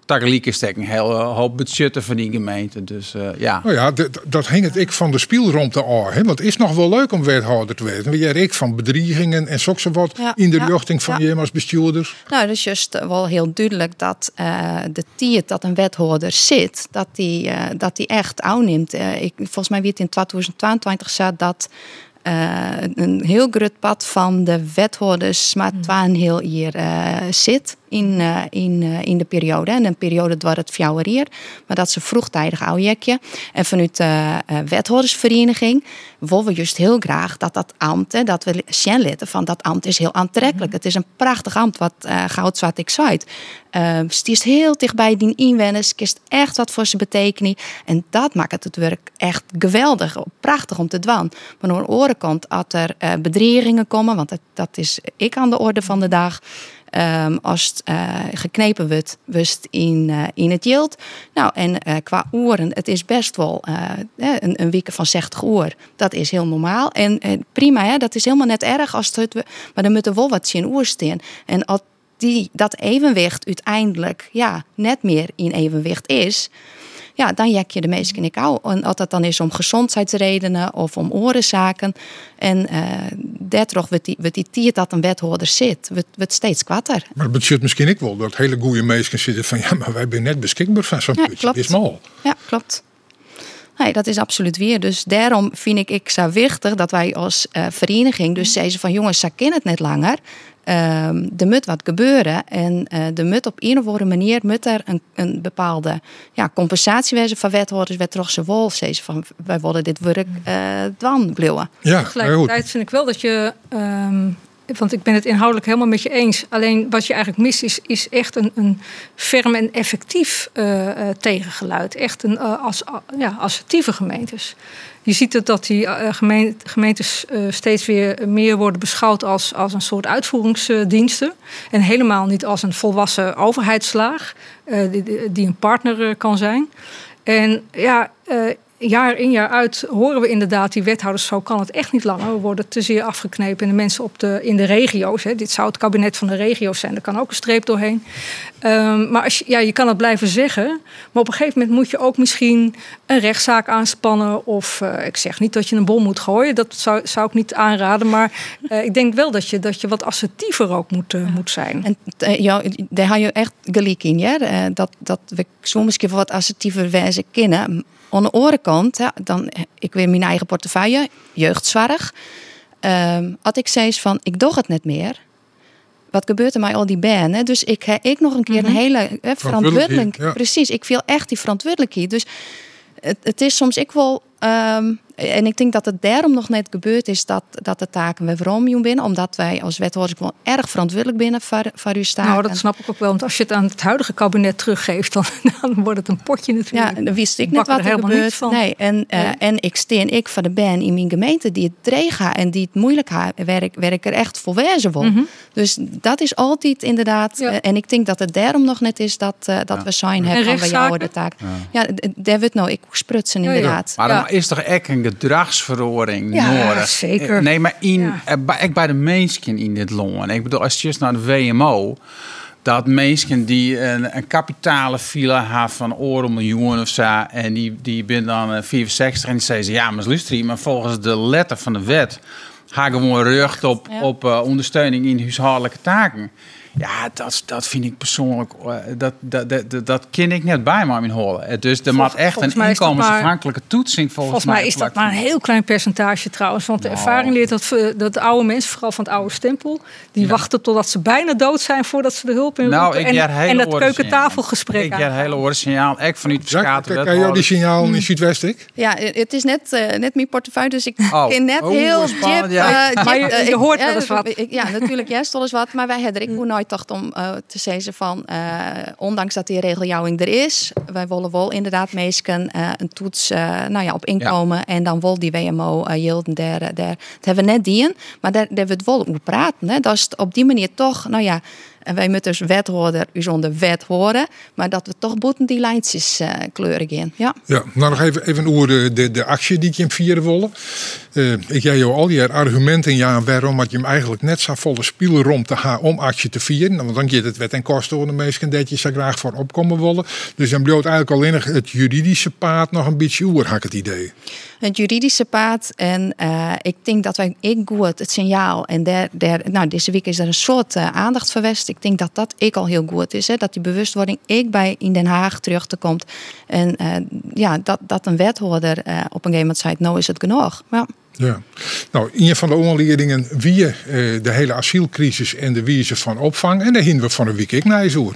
tagelyk is it ek in hiele hoop betsjutte foar dy gemeente. Dus ja. No ja, dat hinget ek fan de spylromte ôf. Hè? Want it is noch wol leuk om wethâlder te wêzen. We hearre ek fan bedrigingen en soksawat yn de rjochting fan jim as bestjoerders. Nou, it is just wol hiel dúdlik dat de tiid dat in wethâlder sit, dat dy echt ôfnimt. Folgens my wie it yn 2022 sa dat in hiel grut part fan de wethâlders mar twa-en-in-heal jier sit yn de perioade. En in perioade duorret 4 jier, mar dat se vroegtijdig ôfheakje. En fanút de wethâldersferieniging wolle we just hiel graach dat dat amt, hè, dat we sjen litte fan dat amt is hiel oantreklik. It is in prachtich amt, wat Goudzwaard ek seit. Stiest hiel ticht by dyn ynwenners, kinst echt wat foar se betekenje. En dat makket it wurk echt geweldich, prachtich om te dwaan. Mar oan de oare kant, as der bedrigingen komme, want dat is ek oan de oarder fan de dag, as it geknepen wurdt, wurdst yn it jild. Nou, en kwa oeren, it is best wol in wike fan 60 oer. Dat is hiel normaal en prima, hè, dat is hielendal net erch as it, mar der moat der wol wat tsjinoer stean. En as dat evenwicht úteinlik, ja, net mear yn evenwicht is, ja, dan heakje de minsken ek ôf. En as dat dan is om gezondheidsredenen of om oare saken. En dêrtroch wurdt dy tiid dat in wethâlder sit, wurdt steeds koarter. Mar it betsjut miskien ek wol dat hiele goede minsken sitte fan ja, mar wy binne net beskikber foar sa'n Ja, putsje. klopt. Is mal. Ja, klopt. Nee, dat is absolút wier. Dus dêrom fyn ik ek sa wichtich dat wy as ferieniging dus sizze fan jonges, sa kin it net langer. Der moat wat gebeure en der moat op ien of oare manier moat der in bepaalde, ja, kompensaasje wêze foar wethâlders wêrtroch se wol sizze fan wy wolle dit wurk dwaan bliuwe. Ja, Tegelijkertijd vind ik wel dat je, want ik ben het inhoudelijk helemaal met je eens. Alleen wat je eigenlijk mist is echt een ferm en effectief tegengeluid. Echt een ja, assertieve gemeentes. Je ziet dat die gemeentes steeds weer meer worden beschouwd als een soort uitvoeringsdiensten. En helemaal niet als een volwassen overheidslaag die een partner kan zijn. En ja, Jaar in jaar uit horen we inderdaad die wethouders, zo kan het echt niet langer. We worden te zeer afgeknepen en de mensen in de regio's. Hè, dit zou het kabinet van de regio's zijn, daar kan ook een streep doorheen. Maar ja, je kan het blijven zeggen, maar op een gegeven moment moet je ook misschien een rechtszaak aanspannen. Of ik zeg niet dat je een bom moet gooien, dat zou ik niet aanraden. Maar ik denk wel dat je wat assertiever ook moet zijn. En ja, daar haal je echt gelijk in, ja? Dat we soms misschien wat assertiever wezen kunnen. Aan de andere kant, ja, dan, ik weer mijn eigen portefeuille, jeugdzorg. Als ik zei van, ik doe het net meer. Wat gebeurt er met al die banen? Dus ik heb ik nog een keer een hele verantwoordelijk. Verantwoordelijkheid, ja. Precies, ik voel echt die verantwoordelijkheid. Dus het is soms ik wel. En ik denk dat het daarom nog net gebeurd is dat de taken weer waarom binnen. Omdat wij als wethouders gewoon erg verantwoordelijk binnen voor uw taken. Nou, dat snap ik ook wel. Want als je het aan het huidige kabinet teruggeeft, dan wordt het een potje natuurlijk. Ja, dan wist ik Ik net bak er wat er helemaal gebeurt. niets van. Nee, en ik steen ik van de ben in mijn gemeente die het dreig ha en die het moeilijk ha, waar ik er echt voor wezen wil. Dus dat is altijd inderdaad. En ik denk dat het daarom nog net is dat we zijn En hebben van bij jou rechtszaken? de taak. Ja, daar wordt nou ik sprutsen inderdaad. Maar dan is toch echt een gedragsverordening Ja, nodig? zeker. Nee, maar ik bij de mensen in dit land. Ik bedoel, als je eens naar de WMO, dat mensen die een kapitale villa hebben van oren miljoen of zo, en die zijn dan 64 en die zeggen ze, ja, maar luister, maar volgens de letter van de wet ga ik gewoon recht op ondersteuning in huishoudelijke taken. Ja, dat vind ik persoonlijk, dat ken ik net bij me in horen. Dus er moet echt Volgens een mij is dat maar inkomensafhankelijke toetsing volgens Volgens mij mij is dat geplakt. maar een heel klein percentage trouwens. Want de ervaring leert dat oude mensen, vooral van het oude stempel, die wachten totdat ze bijna dood zijn voordat ze de hulp in roepen. En dat keukentafelgesprek Ik heb aan. hele oren signaal. Ik vanuit Jacques, verskate kan jij die wethouders. signaal in Zuidwest, ik? Ja, het is net mijn portefeuille, dus ik ken net Oh, heel spannend, jip, ja. Maar je hoort wel eens wat. Ja, natuurlijk, jij wel eens wat. Maar wij hebben er ik hoe nooit dacht om te zeggen van, ondanks dat die regeljouwing er is, wij willen wel inderdaad meesken een toets op inkomen en dan wel die WMO yield daar, daar. Dat hebben we net dien, maar daar we het wel over praten. Hè. Dat is op die manier toch, nou ja, en wij moeten dus wethouder, u zonder wet horen, maar dat we toch boeten die lijntjes kleuren gaan. Ja. Ja, nou nog even over de actie die ik hem vieren wilde. Ik jij jou al die argumenten, ja, waarom had je hem eigenlijk net zo volle spielen rond te gaan om actie te vieren. Want dan gaat het wet en kosten door de meesten dat je zo graag voor opkomen willen. Dus dan bloot eigenlijk alleen nog het juridische paad nog een beetje oer, had ik het idee. Het juridische paad en ik denk dat wij ik goed het signaal en daar, daar, nou, deze week is er een soort aandacht voor geweest. Ik denk dat dat ik al heel goed is, hè, dat die bewustwording ik bij in Den Haag terug te komt. En ja, dat een wethouder op een gegeven moment zei, nou is het genoeg. Ja. Ja. Nou, een van de aanleidingen wie de hele asielcrisis en de wijze van opvang. En daar hingen we van een week ik naar oer.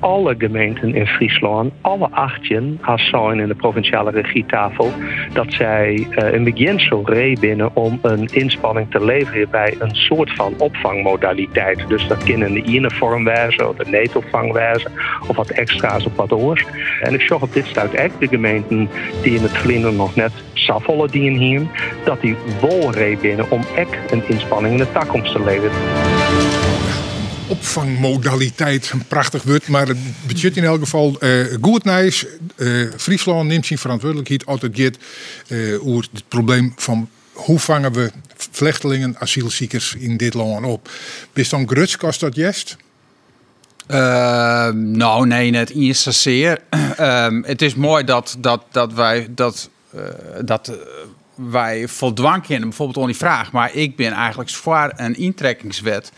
Alle gemeenten in Friesland, alle 18, als zijn in de provinciale regietafel, dat zij in beginsel ree binnen om een inspanning te leveren bij een soort van opvangmodaliteit. Dus dat kan in de ene vorm wijzen, of de neetopvang wijzen, of wat extra's op wat oors. En ik zag op dit stuit echt de gemeenten die in het verleden nog net saffolle dienen hier, dat die wol ree binnen om echt een inspanning in de toekomst te leveren. Opvangmodaliteit, een prachtig woord, maar het budget in elk geval goed nice. Friesland neemt zijn verantwoordelijkheid altijd get over het probleem van hoe vangen we vluchtelingen, asielziekers in dit land op. Is dan grutsk als dat jest? Nou, nee, net eens zozeer. Het is mooi dat wij voldwang kennen, bijvoorbeeld om die vraag. Maar ik ben eigenlijk voor een intrekkingswet.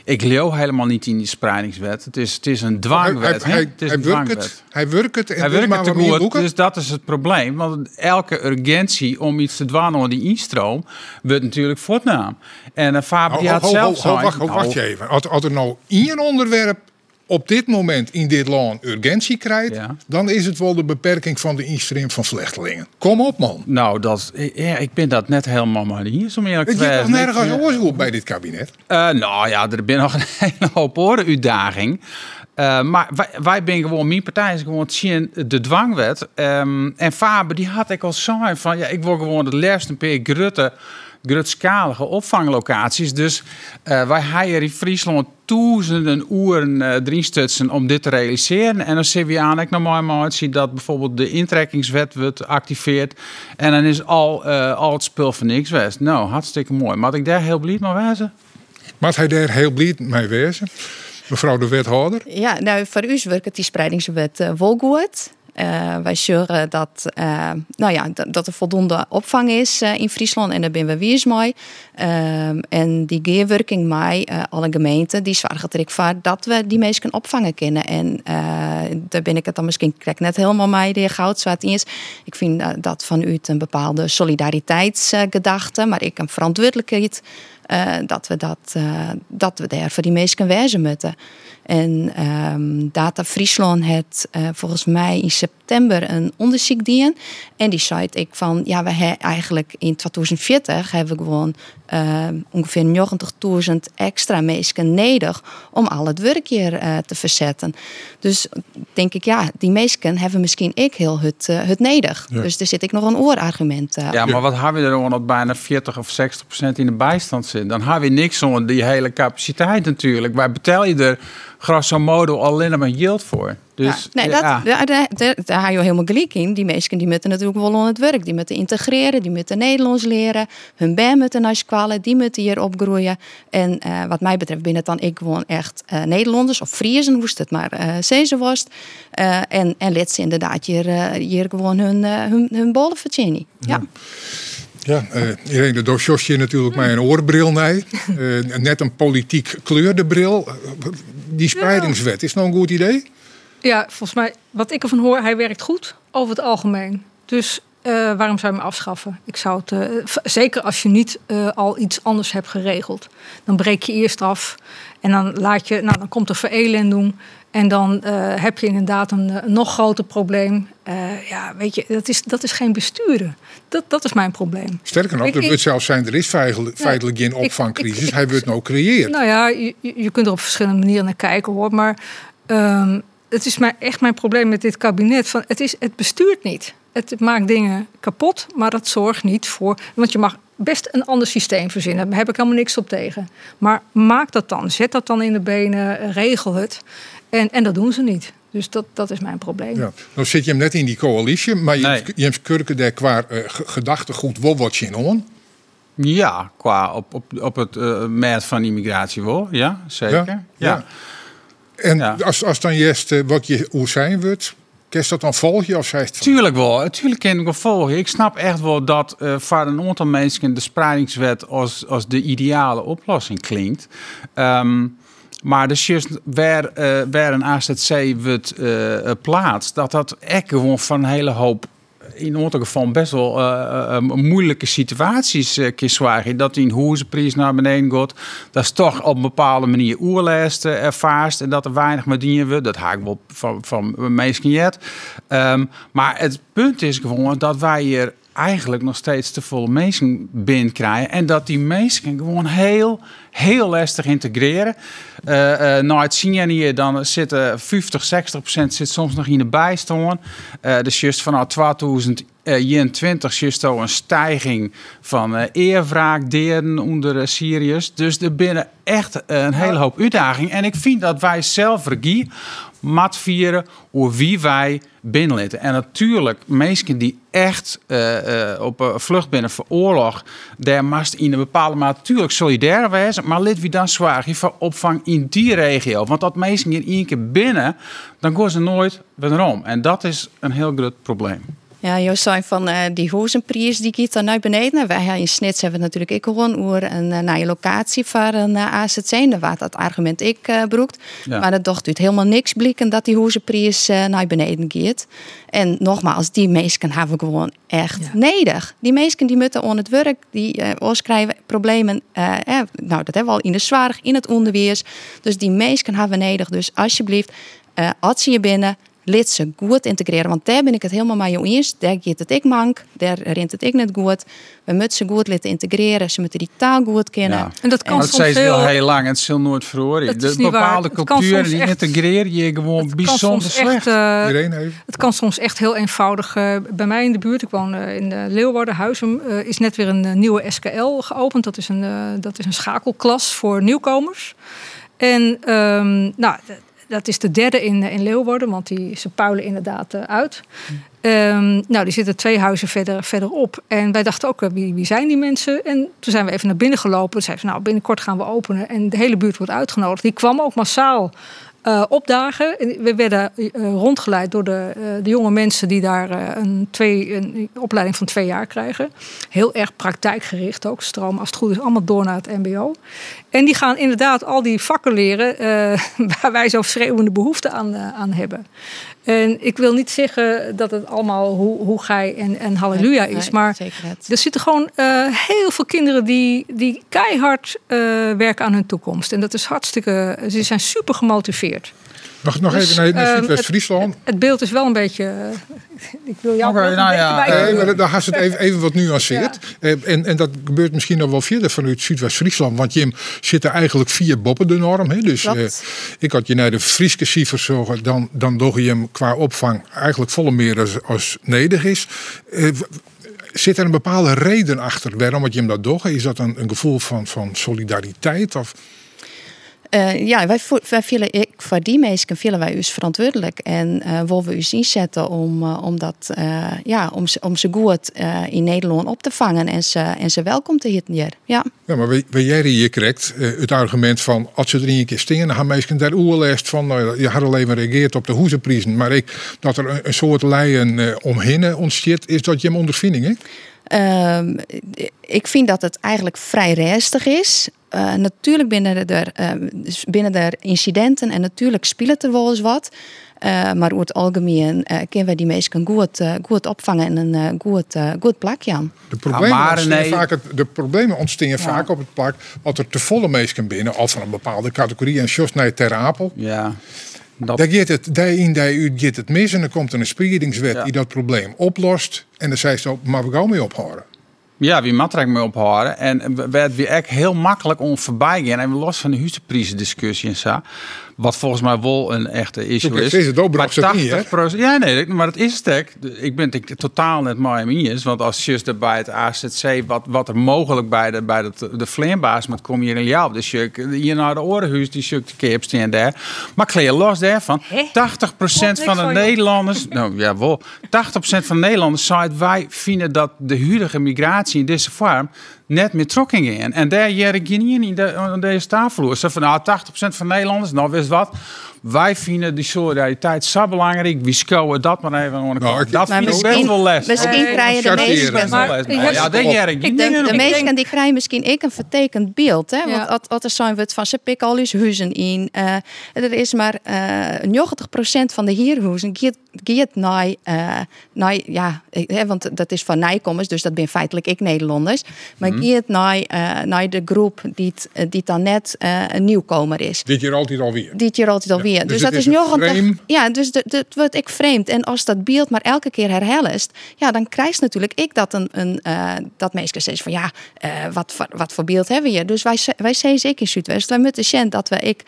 Ik leeuw helemaal niet in die spreidingswet. Het is een dwangwet, hè? Het is een dwangwet. Hij werkt het en Hij doet werkt maar het te wat meer goed, boeken. dus dat is het probleem. Want elke urgentie om iets te dwangen onder die instroom wordt natuurlijk voortnaam. En Faber, die had zelf zo'n Wacht even. Als er nou één onderwerp op dit moment in dit land urgentie krijgt, dan is het wel de beperking van de instroom van vluchtelingen. Kom op, man. Nou, dat, ja, ik ben dat net helemaal maar niet, om eerlijk Het te zit toch zijn. nergens oorzaak bij dit kabinet? Nou ja, er zijn nog een hele hoop oren uitdaging. Mar wy binne gewoan, myn partij is gewoan tsjin de dwangwet. En Faber dy hat ek al sein fan ja, ik wol gewoan it leafst in pear grutte, grutskalige opfanglokaasjes. Dus wy ha hjir yn Fryslân tûzenen oeren deryn stutsen om dit te realisearjen. En dan sille wy aan ek noch meimeitsje dat bijvoorbeeld de intrekkingswet wurdt aktiveard. En dan is al it spul foar niks west. No, hartstikke moai. Moat ik dêr hiel bliid mei wêze? Moat hy dêr hiel bliid mei wêze, mefrou de wethâlder? Ja, no, foar ús wurket dy spreidingswet wol goed. Wy sjogge dat, no ja, dat der foldoende opfang is yn Fryslân en dêr binne we wiis mei. En dy gearwurking mei alle gemeenten, dy soarget der ek foar dat we dy minsken opfange kinne. En dêr bin ik it dan miskien krekt net helemaal mei de hear Goudzwaard iens. Ik fyn dat fanút in bepaalde solidariteitsgedachte, mar ek in ferantwurdlikheid, dat we dat, dat we dêr foar dy minsken wêze moatte. En Data Fryslân hat folgens my yn septimber in ûndersyk dien. En dy seit ek fan, ja, we ha eigenlik yn 2040 ha we gewoan ûngefear 90.000 ekstra minsken nedich om al it wurk hjir te fersetten. Dus tink ik, ja, dy minsken hawwe miskien ek hiel hurd nedich. Dus der sit ek noch in oar argumint op. Ja, mar wat ha we der oan dat byna 40 of 60% yn de bystand sit? Dan ha we niks oan dy hiele kapasiteit natuerlik. Wy betelje der grosso modo allinne mar jild foar. Dus, ja, nee, dat, ja. Dêr ha jo hielendal gelyk yn. Dy minsken dy moatte natuerlik wol oan it wurk. Dy moatte yntegrearje, dy moatte Nederlânsk leare. Hun bern moatte nei skoalle, dy moatte hjir opgroeie. En wat my betreft binne it dan ek gewoan echt Nederlanners of Friezen, hoe'tst it mar sizze wolst. En lit se ynderdaad hjir gewoan hun bôle fertsjinje. Ja. Ja, Irene, do sjochst hjir natuerlik mei in oare bril nei. Net in polityk kleurde bril. Dy spreidingswet, is no in goed idee? Ja, folgens my, wat ik ervan hoor, hy werkt goed over het algemeen. Dus waarom zou je hem afschaffen? Ik zou het, zeker als je niet al iets anders hebt geregeld. Dan breek je eerst af en dan laat je, nou, dan komt er verelendung. En dan heb je inderdaad een nog groter probleem. Ja, weet je, dat is geen besturen. Dat is mijn probleem. Sterker nog, er wordt zelfs zijn, er is feitelijk geen opvangcrisis. Hij wordt nou gecreëerd. Nou ja, je kunt er op verschillende manieren naar kijken hoor. Maar het is echt mijn probleem met dit kabinet. Van, het bestuurt niet. Het maakt dingen kapot, maar dat zorgt niet voor... Want je mag best een ander systeem verzinnen. Daar heb ik helemaal niks op tegen. Maar maak dat dan. Zet dat dan in de benen. Regel het. En dat doen ze niet. Dus dat is mijn probleem. Ja. Nou zit je hem net in die coalitie, maar Nee. Jens Kurke daar qua gedachtegoed wel wat zin on. Ja, qua op het merk van immigratie wel. Ja, zeker. Ja. En als dan juist wat je hoe zijn wordt, kun je dat dan volgen of zei het van- Tuurlijk wel. Tuurlijk kan ik wel volgen. Ik snap echt wel dat voor een aantal mensen de spreidingswet als de ideale oplossing klinkt. Maar dus juist waar een AZC wordt plaatst, dat echt gewoon van een hele hoop in een aantal gevallen best wel moeilijke situaties kan zwagen. Dat die huizenprijs naar beneden gaat, dat is toch op een bepaalde manier oerlijst ervaarst en dat er weinig meer dienen wordt. Dat haak ik wel van mensen jet. Maar het punt is gewoon dat wij hier eigenlijk nog steeds te veel mensen binnenkrijgen en dat die mensen gewoon heel, heel lastig integreren. Het zien je hier, dan zitten 50, 60% zit soms nog in de bijstand. Dus juist vanaf 2021 juist al een stijging van eerwraakderen onder Syriërs. Dus er binnen echt een hele hoop uitdaging. En ik vind dat wij zelf regie mat vieren over wie wij binnenlitten. En natuurlijk, mensen die echt op vlucht binnen voor oorlog, daar mast in een bepaalde mate natuurlijk solidair wezen, maar lid wie dan zwaar voor opvang in die regio. Want dat mensen in één keer binnen, dan gaan ze nooit weer om. En dat is een heel groot probleem. Ja, Joost zei van die huizenprijs die gaat dan naar beneden. Wij hebben in Snits hebben we natuurlijk ook gewoon oer een naar je locatie voor een AZC. En daar werd dat argument ik broekt. Maar dat docht uit helemaal niks blikken dat die huizenprijs naar beneden gaat. En nogmaals, die mensen hebben we gewoon echt nodig. Die mensen die moeten aan het werk, die oorschrijven problemen. Dat hebben we al in de zorg, in het onderwijs. Dus die mensen hebben we nodig. Dus alsjeblieft, als ze je binnen, Lit se goed yntegrearje, want dêr bin ik it hielendal mei jo iens. Dêr giet it ek mank, dêr rint it ek net goed. We moatte se goed litte yntegrearje, se moatte dy taal goed kinne. Ja. En dat kan Dat soms sei se heel... al heel lang en it sil noait feroarje. Dat De is niet waar. bepaalde Het kan kultueren soms die echt- yntegrearje je gewoan Het kan bysûnder soms echt, slecht. Irene even. Het kan soms echt heel eenvoudig. Bij mij in de buurt, ik woon in Leeuwarden, Huizum, is net weer een nieuwe SKL geopend. Dat is een schakelklas voor nieuwkomers. En nou, dat is de derde in Leeuwarden, want ze puilen inderdaad uit. Nou, die zitten 2 huizen verderop. En wij dachten ook, wie zijn die mensen? En toen zijn we even naar binnen gelopen. Toen zeiden ze, nou, binnenkort gaan we openen. En de hele buurt wordt uitgenodigd. Die kwam ook massaal opdagen. En we werden rondgeleid door de jonge mensen die daar een opleiding van 2 jaar krijgen. Heel erg praktijkgericht ook. Stromen als het goed is allemaal door naar het MBO. En die gaan inderdaad al die vakken leren waar wij zo schreeuwende behoefte aan hebben. En ik wil niet zeggen dat het allemaal hoe gij en halleluja Nee, is. nee, Maar zeker niet. er zitten gewoon heel veel kinderen die keihard werken aan hun toekomst. En dat is hartstikke... Ze zijn super gemotiveerd. Nog Dus, even naar Zuidwest-Friesland. Het beeld is wel een beetje... Ik wil jou Oké, wel een nou beetje ja, bij- Nee, maar daar had ze het even wat nuanceerd. En dat gebeurt misschien nog wel verder vanuit Zuidwest-Friesland. Want Jim zit er eigenlijk 4 boppen de norm. Hè? Dus, ik had je naar de Frieske cijfers zorgen, dan doe je hem qua opvang eigenlijk volle meer als nedig is. Zit er een bepaalde reden achter waarom het Jim dat doet? Is dat een gevoel van solidariteit? Of? Ja, wij wij vielen, ik, voor die mensen vielen wij ons verantwoordelijk. En willen we ons inzetten om om dat ja, om ze, om ze goed in Nederland op te vangen en ze welkom te hitten hier. Ja. Ja, maar wij jij hier krijgt het argument van als ze er een keer stingen, dan gaan mensen daar oerlast van. Nou, je had al even gereageerd op de hoezenprijzen, maar ik, dat er een soort leien omheen ontstaat, is dat je ondervinding, hè? Ik vind dat het eigenlijk vrij rustig is. Natuurlijk binnen binnen er incidenten en natuurlijk speelt er wel eens wat. Maar over het algemeen kunnen we die mensen goed opvangen en een goed plakje aan. De problemen Ja, maar ontstaan nee. vaak het, de problemen ontstaan vaak op het plak dat er te volle mensen binnen, al van een bepaalde categorie en jos naar Ter Apel. Ja. Dat... Daar gaat het, daar in, daar uit gaat het mis en dan komt er een spreidingswet Ja. die dat probleem oplost. En dan zei ze, maar we gaan mee ophouden. Ja, wie moet er mee ophouden. En werd weer echt heel makkelijk om voorbij gaan. En los van de huizenprijsdiscussie en zo. Wat volgens mij wel een echte issue Oké, is. is het ook, Maar bracht het niet, hè? 80%, ja, nee, maar dat is het ook. Ik ben het totaal net mooi mee eens. Want als je bij het AZC, wat er mogelijk bij de vleerbaas moet komen hier in jou. Dus je hier naar de orenhuis, die je de keer staan daar. Maar kleer los daarvan. Hè? 80% Klopt van de niks van, joh. Nederlanders, nou ja, wel. 80% van de Nederlanders zei wij vinden dat de huidige migratie in deze vorm net meer trokking in. En daar jij ik niet in aan deze tafel. Ze van, nou, 80% van Nederlanders, nou, wist wat. Wij vinden die solidariteit zo belangrijk. Wie schouwen dat maar even aan de Nou, kant. ik- Dat Maar vind ik best wel les. misschien Nee, krijgen de charteren. meesten Best wel Maar les. ik heb- Ja, dat jij ik Ik niet denk, in. de meesten die krijgen misschien ik een vertekend beeld. Hè? Want Ja. als er zijn wordt van ze pikken al uw huizen in. Er is maar 90% van de hierhuizen gaat naar, ja, hè, want dat is van nijkomers, dus dat ben feitelijk ik Nederlanders. Maar gaat naar de groep die dan net een nieuwkomer is. Dit jaar altijd alweer. Dit jaar altijd alweer. Ja, Dus dus dat het is is een 90. frame. Ja, dus dat wordt ik vreemd. En als dat beeld maar elke keer herhaalt, ja, dan krijg je natuurlijk ik dat een dat mensen zeggen van ja, wat voor beeld hebben we hier? Dus wij zeggen zeker in Zuidwest, wij moeten zien dat we ik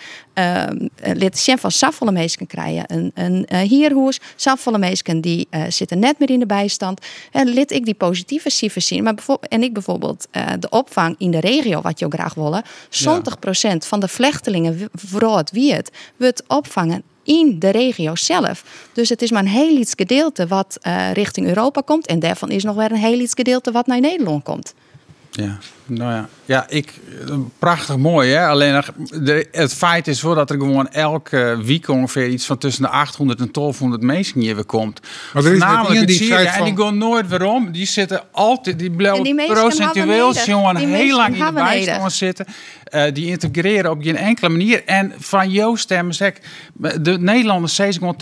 laten zien van safvolle mensen krijgen. Een hierhoes, safvolle mensen die zitten net meer in de bijstand. En laat ik die positieve cijfers zien. Maar en ik bijvoorbeeld de opvang in de regio, wat je ook graag willen, 70% van de vluchtelingen, vooral het wie het, wordt opvangen in de regio zelf. Dus het is maar een heel iets gedeelte wat richting Europa komt. En daarvan is nog weer een heel iets gedeelte wat naar Nederland komt. Ja, nou ja. Ja, ik, prachtig mooi, hè? Alleen nog, het feit is wel dat er gewoon elke week ongeveer iets van tussen de 800 en 1200 mensen hier weer komt. Maar er is net Voornamelijk iemand die uit Syrië, zei en van die gaan nooit weer om. Die zitten altijd, die blijven En die mensen hebben procentueel nodig. jongen, Die heel mensen lang in de hebben bijstand nodig. zitten. Die integreren op geen enkele manier. En van jouw stemmen zeg ik, de Nederlanders zeggen gewoon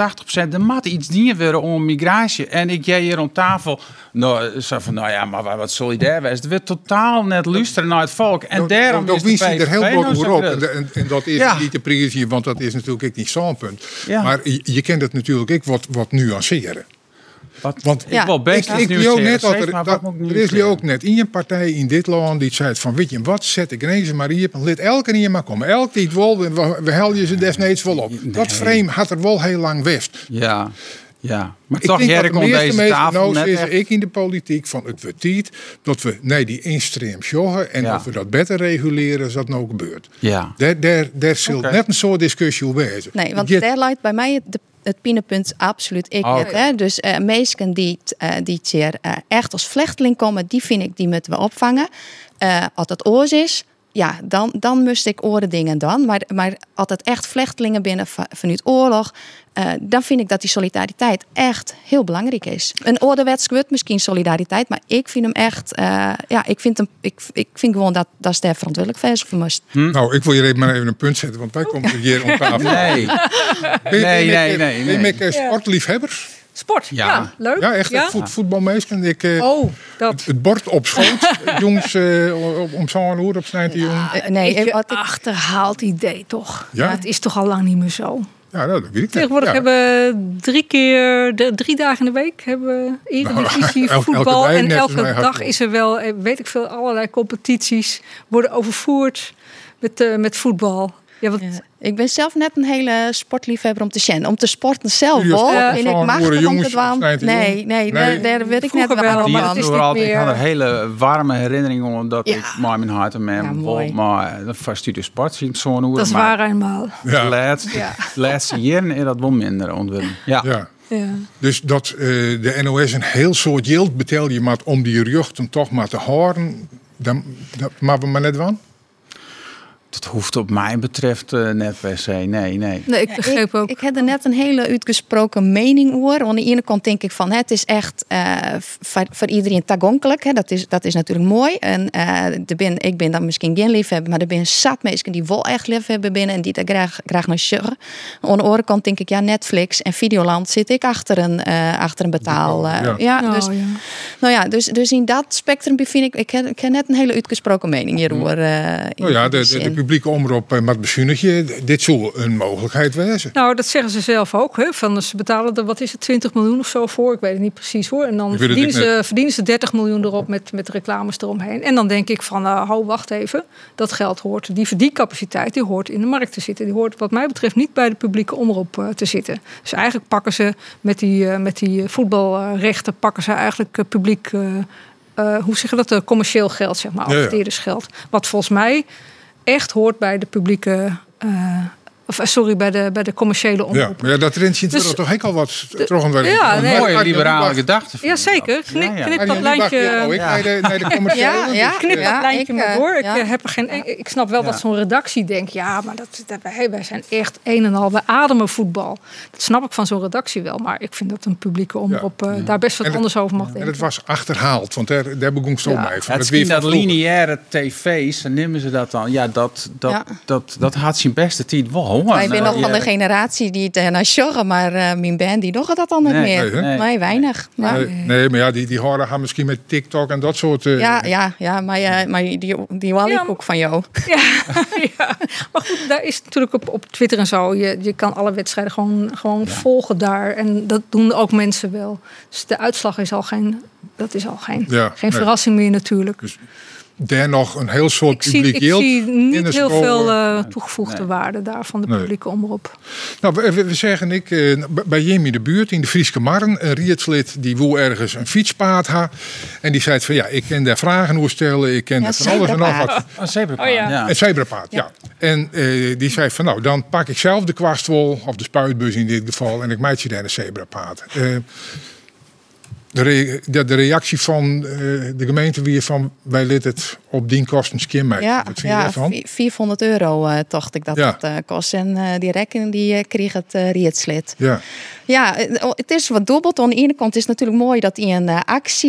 80%, er moet iets dienen worden om migratie. En ik jij hier om tafel, nou, zo van, nou ja, maar wat solidair was. Het werd totaal net Dat is Luisteren naar het volk. En daarom Dat is de wist hij er PVV heel nou bot zo over op. groot. En dat is niet te prijzen, want dat is natuurlijk ook niet zo'n punt. Maar je kent het natuurlijk ook wat nuanceren. Want Ik wil best ik, iets ik leeuw net nuanceren, dat zeg er, maar, dat, wat moet ik er is nuanceren? ook net in een partij in dit land die zei van weet je wat, zet ik ineens maar hier, lid elke hier maar komen. Elk die het wil, we helden je ze desnoods wel op. Dat frame had er wel heel lang west. Ja, ja. Maar Ik toch, denk dat Jerk, de om meeste deze mensen tafel nou net is echt- ik in de politiek van het wordt tijd dat we nee, die instream joggen en dat we dat beter reguleren als dat nou gebeurt. Ja. Daar zult Oké. net een soort discussie over wezen. Nee, want Je- daar leidt bij mij het pinepunt absoluut ik Oké. net. Hè? Dus mensen die hier echt als vluchteling komen, die vind ik, die moeten we opvangen. Als dat oors is, ja, dan moest ik oren dingen dan. Maar als het echt vluchtelingen binnen vanuit oorlog, dan vind ik dat die solidariteit echt heel belangrijk is. Een ouderwets wordt misschien solidariteit, maar ik vind hem echt, ja, ik vind hem, ik vind gewoon dat is daar verantwoordelijk voor moest. Nou, ik wil hier even maar even een punt zetten, want wij komen hier om tafel. Nee. Ben je- Nee, ben je- nee, nee, ben je nee. met, sportliefhebbers? Sport, ja. Ja. leuk. Ja, echt voetbalmeester. En ik, Oh, dat. Het bord op schoot, jongens, om zo'n uur op snijdt die jongen. Nee, Beetje achterhaald idee, toch? Ja. Het is toch al lang niet meer zo. Ja, nou, dat weet ik. Tegenwoordig Ja. hebben we 3 dagen in de week hebben we Eredivisie, Nou, elke voetbal. dag En net elke als mij dag hardlopen. is er wel, weet ik veel, allerlei competities worden overvoerd met voetbal. Ja, want Ik ben zelf net een hele sportliefhebber om te zien. Om te sporten zelf, Serieus, hoor. ja. Vind ik Van machtig horen om te jongens, dwaan. snijdt de Nee, jong. nee, Nee. daar weet ik net Vroeger wel wel, Die maar van. het is vroeger niet altijd, ik meer. had een hele warme herinnering omdat Ja. ik maar mijn hart en mijn Ja, mooi. maar dat was Studio Sport zien zo'n uur. dat is maar waar eenmaal. De laatste, de laatste jaren is dat wel minder ontwikkeld. Ja. Ja. Ja. Dus dat de NOS een heel soort geld betaal je maar om die jeugd toch maar te horen, dan, dat maar we maar net van. Dat hoeft op mij betreft net per se. Nee, nee. Nee, ik begreep ook. Ik heb er net een hele uitgesproken mening over. Aan de ene kant denk ik van het is echt voor iedereen toegankelijk. Hè. Dat is natuurlijk mooi. En ik ben dan misschien geen liefhebber, maar er zijn zat mensen die wel echt liefhebber binnen en die daar graag naar sjurren. Aan de andere kant denk ik, ja, Netflix en Videoland zit ik achter een betaal. Ja. ja, Oh, dus, ja. Nou ja, dus in dat spectrum bevind ik, ik heb net een hele uitgesproken mening hierover. In Nou ja, die de zin. publieke omroep met bezuinigje, dit zou een mogelijkheid wezen. Nou, dat zeggen ze zelf ook. Hè? Van, ze betalen er, wat is het, 20 miljoen of zo voor. Ik weet het niet precies hoor. En dan Ik weet het ook net. verdienen ze 30 miljoen erop met reclames eromheen. En dan denk ik van, ho, wacht even. Dat geld hoort, die verdiencapaciteit, die hoort in de markt te zitten. Die hoort wat mij betreft niet bij de publieke omroep te zitten. Dus eigenlijk pakken ze met die voetbalrechten, pakken ze eigenlijk publiek, hoe zeg je dat, commercieel geld, zeg maar, Ja, ja. adverteerdersgeld. Wat volgens mij echt hoort bij de publieke, of, sorry, bij de commerciële omroep. Ja, maar ja, dat rent je Dus- toch ook al wat terug een Ja, nee. Mooie liberale gedachte. Ja, zeker. Knip dat lijntje. Oh, ik naar de commerciële. Ja, ja. dus, Knip dat lijntje ik, maar door. Ik, ja. heb er geen, ik snap wel dat zo'n redactie denkt, ja, maar wij zijn echt een en al, we ademen voetbal. Dat snap ik van zo'n redactie wel, maar ik vind dat een publieke omroep daar best wat anders over mag En denken. het was achterhaald, want daar begon ik zo mee. Van Het weer is van dat vroeger. lineaire tv's, dan nemen ze dat dan. Ja, dat had zijn beste tijd wel honger. Wij zijn nog van de generatie die het naar sjorren, maar mijn band die nog dat dan niet Nee, meer. nee, hè? Nee, weinig. Maar, Nee, nee, maar ja, die horen gaan misschien met TikTok en dat soort... Ja, maar die wal ik ook van jou. Ja, ja, maar goed, daar is natuurlijk op Twitter en zo. Je kan alle wedstrijden gewoon volgen daar. En dat doen ook mensen wel. Dus de uitslag is al geen, dat is al geen, Ja, geen nee. verrassing meer natuurlijk. Dus daar nog een heel soort Ik zie, publiek ik yield zie in niet de heel school. veel toegevoegde waarde daar van de Nee. publieke omroep. Nou, we zeggen ik, bij Jimmy in de buurt, in de Frieske Marren, een rietslid die woe ergens een fietspaad ha. En die zei van ja, ik ken daar vragen over stellen, ik ken Ja, daar van alles en nog wat. zebrapaad. Een zebrapaad, Oh ja. ja. Een zebrapaad, ja. En die zei van nou, dan pak ik zelf de kwastwol, of de spuitbus in dit geval, en ik maak je daar een zebrapaad. De reactie van de gemeente weer van wij liet het op die kosten skin maken. Ja, Wat vind je ja daarvan? €400 dacht ik dat het kost. En die rekening die kreeg het Rietslid. Ja. Ja, it is wat dûbeld. Oan de iene kant is it natuerlik moai dat ien aksje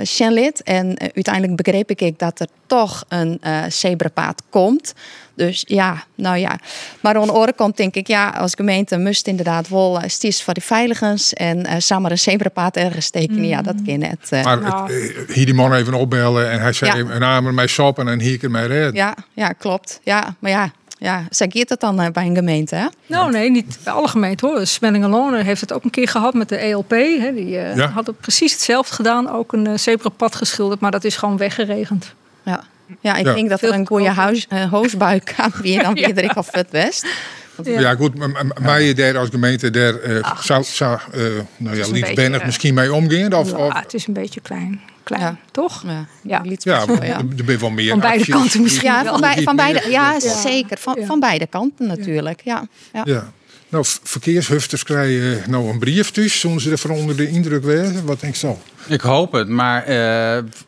sjen lit. En úteinlik begreep ik ek dat der toch in sebrapaad komt. Dus ja, no ja. Mar oan de oare kant tink ik, ja, as gemeente moatst ynderdaad wol stiest foar de feiligens en samar in sebrapaad ergens tekenje, ja, dat kin net. Mar hie dy man even opbelle en hy sei in amer mei soppen en hie ik it mei rêden. Ja, ja, klopt. Ja, mar ja, ja, sa giet it dan by in gemeente, hè? Nou, nee, niet bij alle gemeenten hoor. Smellingerlân heeft het ook een keer gehad met de ELP. Hè, die had het precies hetzelfde gedaan. Ook een zebrapad geschilderd, maar dat is gewoon weggeregend. Ja, ja, ik denk dat er in goede hoosbui kwam wie dan weer ik al vet best. Ja, goed, maar je daar als gemeente daar zou nou ja, Het is een lytsbernich beetje, miskien mei omgean? Of, Ja, of het is een beetje klein. Klein, toch? Ja. Ja. Ja, er zijn wel meer Van beide acties. kanten misschien Ja, wel. van beide, ja, Ja. zeker. Van beide kanten natuurlijk. Ja, ja. Ja. Nou, verkeershufters krijgen nou in brief thuis. Zullen ze ervan onder de indruk wezen? Wat denk je zo? Ik hoop het, maar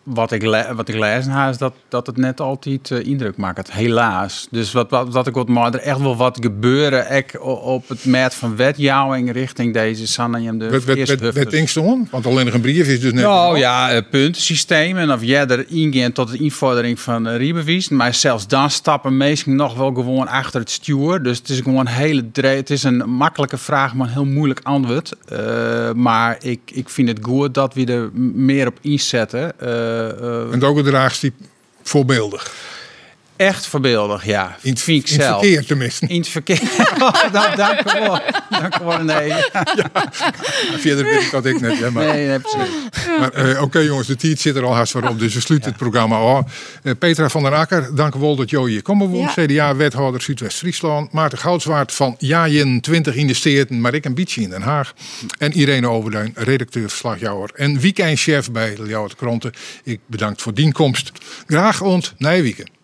wat ik lees is dat het net altijd indruk maakt. Helaas. Dus wat ik wat maar er echt wel wat gebeuren ik op het mêd van wetjouwing richting deze Sanne de Wat verkeershufters. denk je dan? Want alleen nog een brief is dus net. Nou ja, puntensysteem en of jij er ingaat tot de invordering van rijbewijs. Maar zelfs dan stappen mensen nog wel gewoon achter het stuur. Dus het is gewoon hele het is een makkelijke vraag, maar een heel moeilijk antwoord. Maar ik vind het goed dat we er meer op inzetten. En ook het draagt die voorbeeldig. Echt voorbeeldig, ja. In vind ik in het zelf. verkeer tenminste. In het verkeer. Nou, dank u wel. Dank u wel, nee. Ja, verder weet ik dat ik net. Hè, maar Nee, nee, precies. Maar oké, jongens, de tijd zit er al haast voor op, dus we sluiten het programma af. Petra van den Akker, dank u wel dat jo hier komen woont. CDA-wethouder Zuidwest-Friesland. Maarten Goudzwaard van Jajen 20 in de Steerten, maar ik een beetje in Den Haag. En Irene Overduin, redacteur, verslagjouwer en weekendchef bij de Ljouwerter Kranten. Ik bedank voor die komst. Graag ont Nijwieken.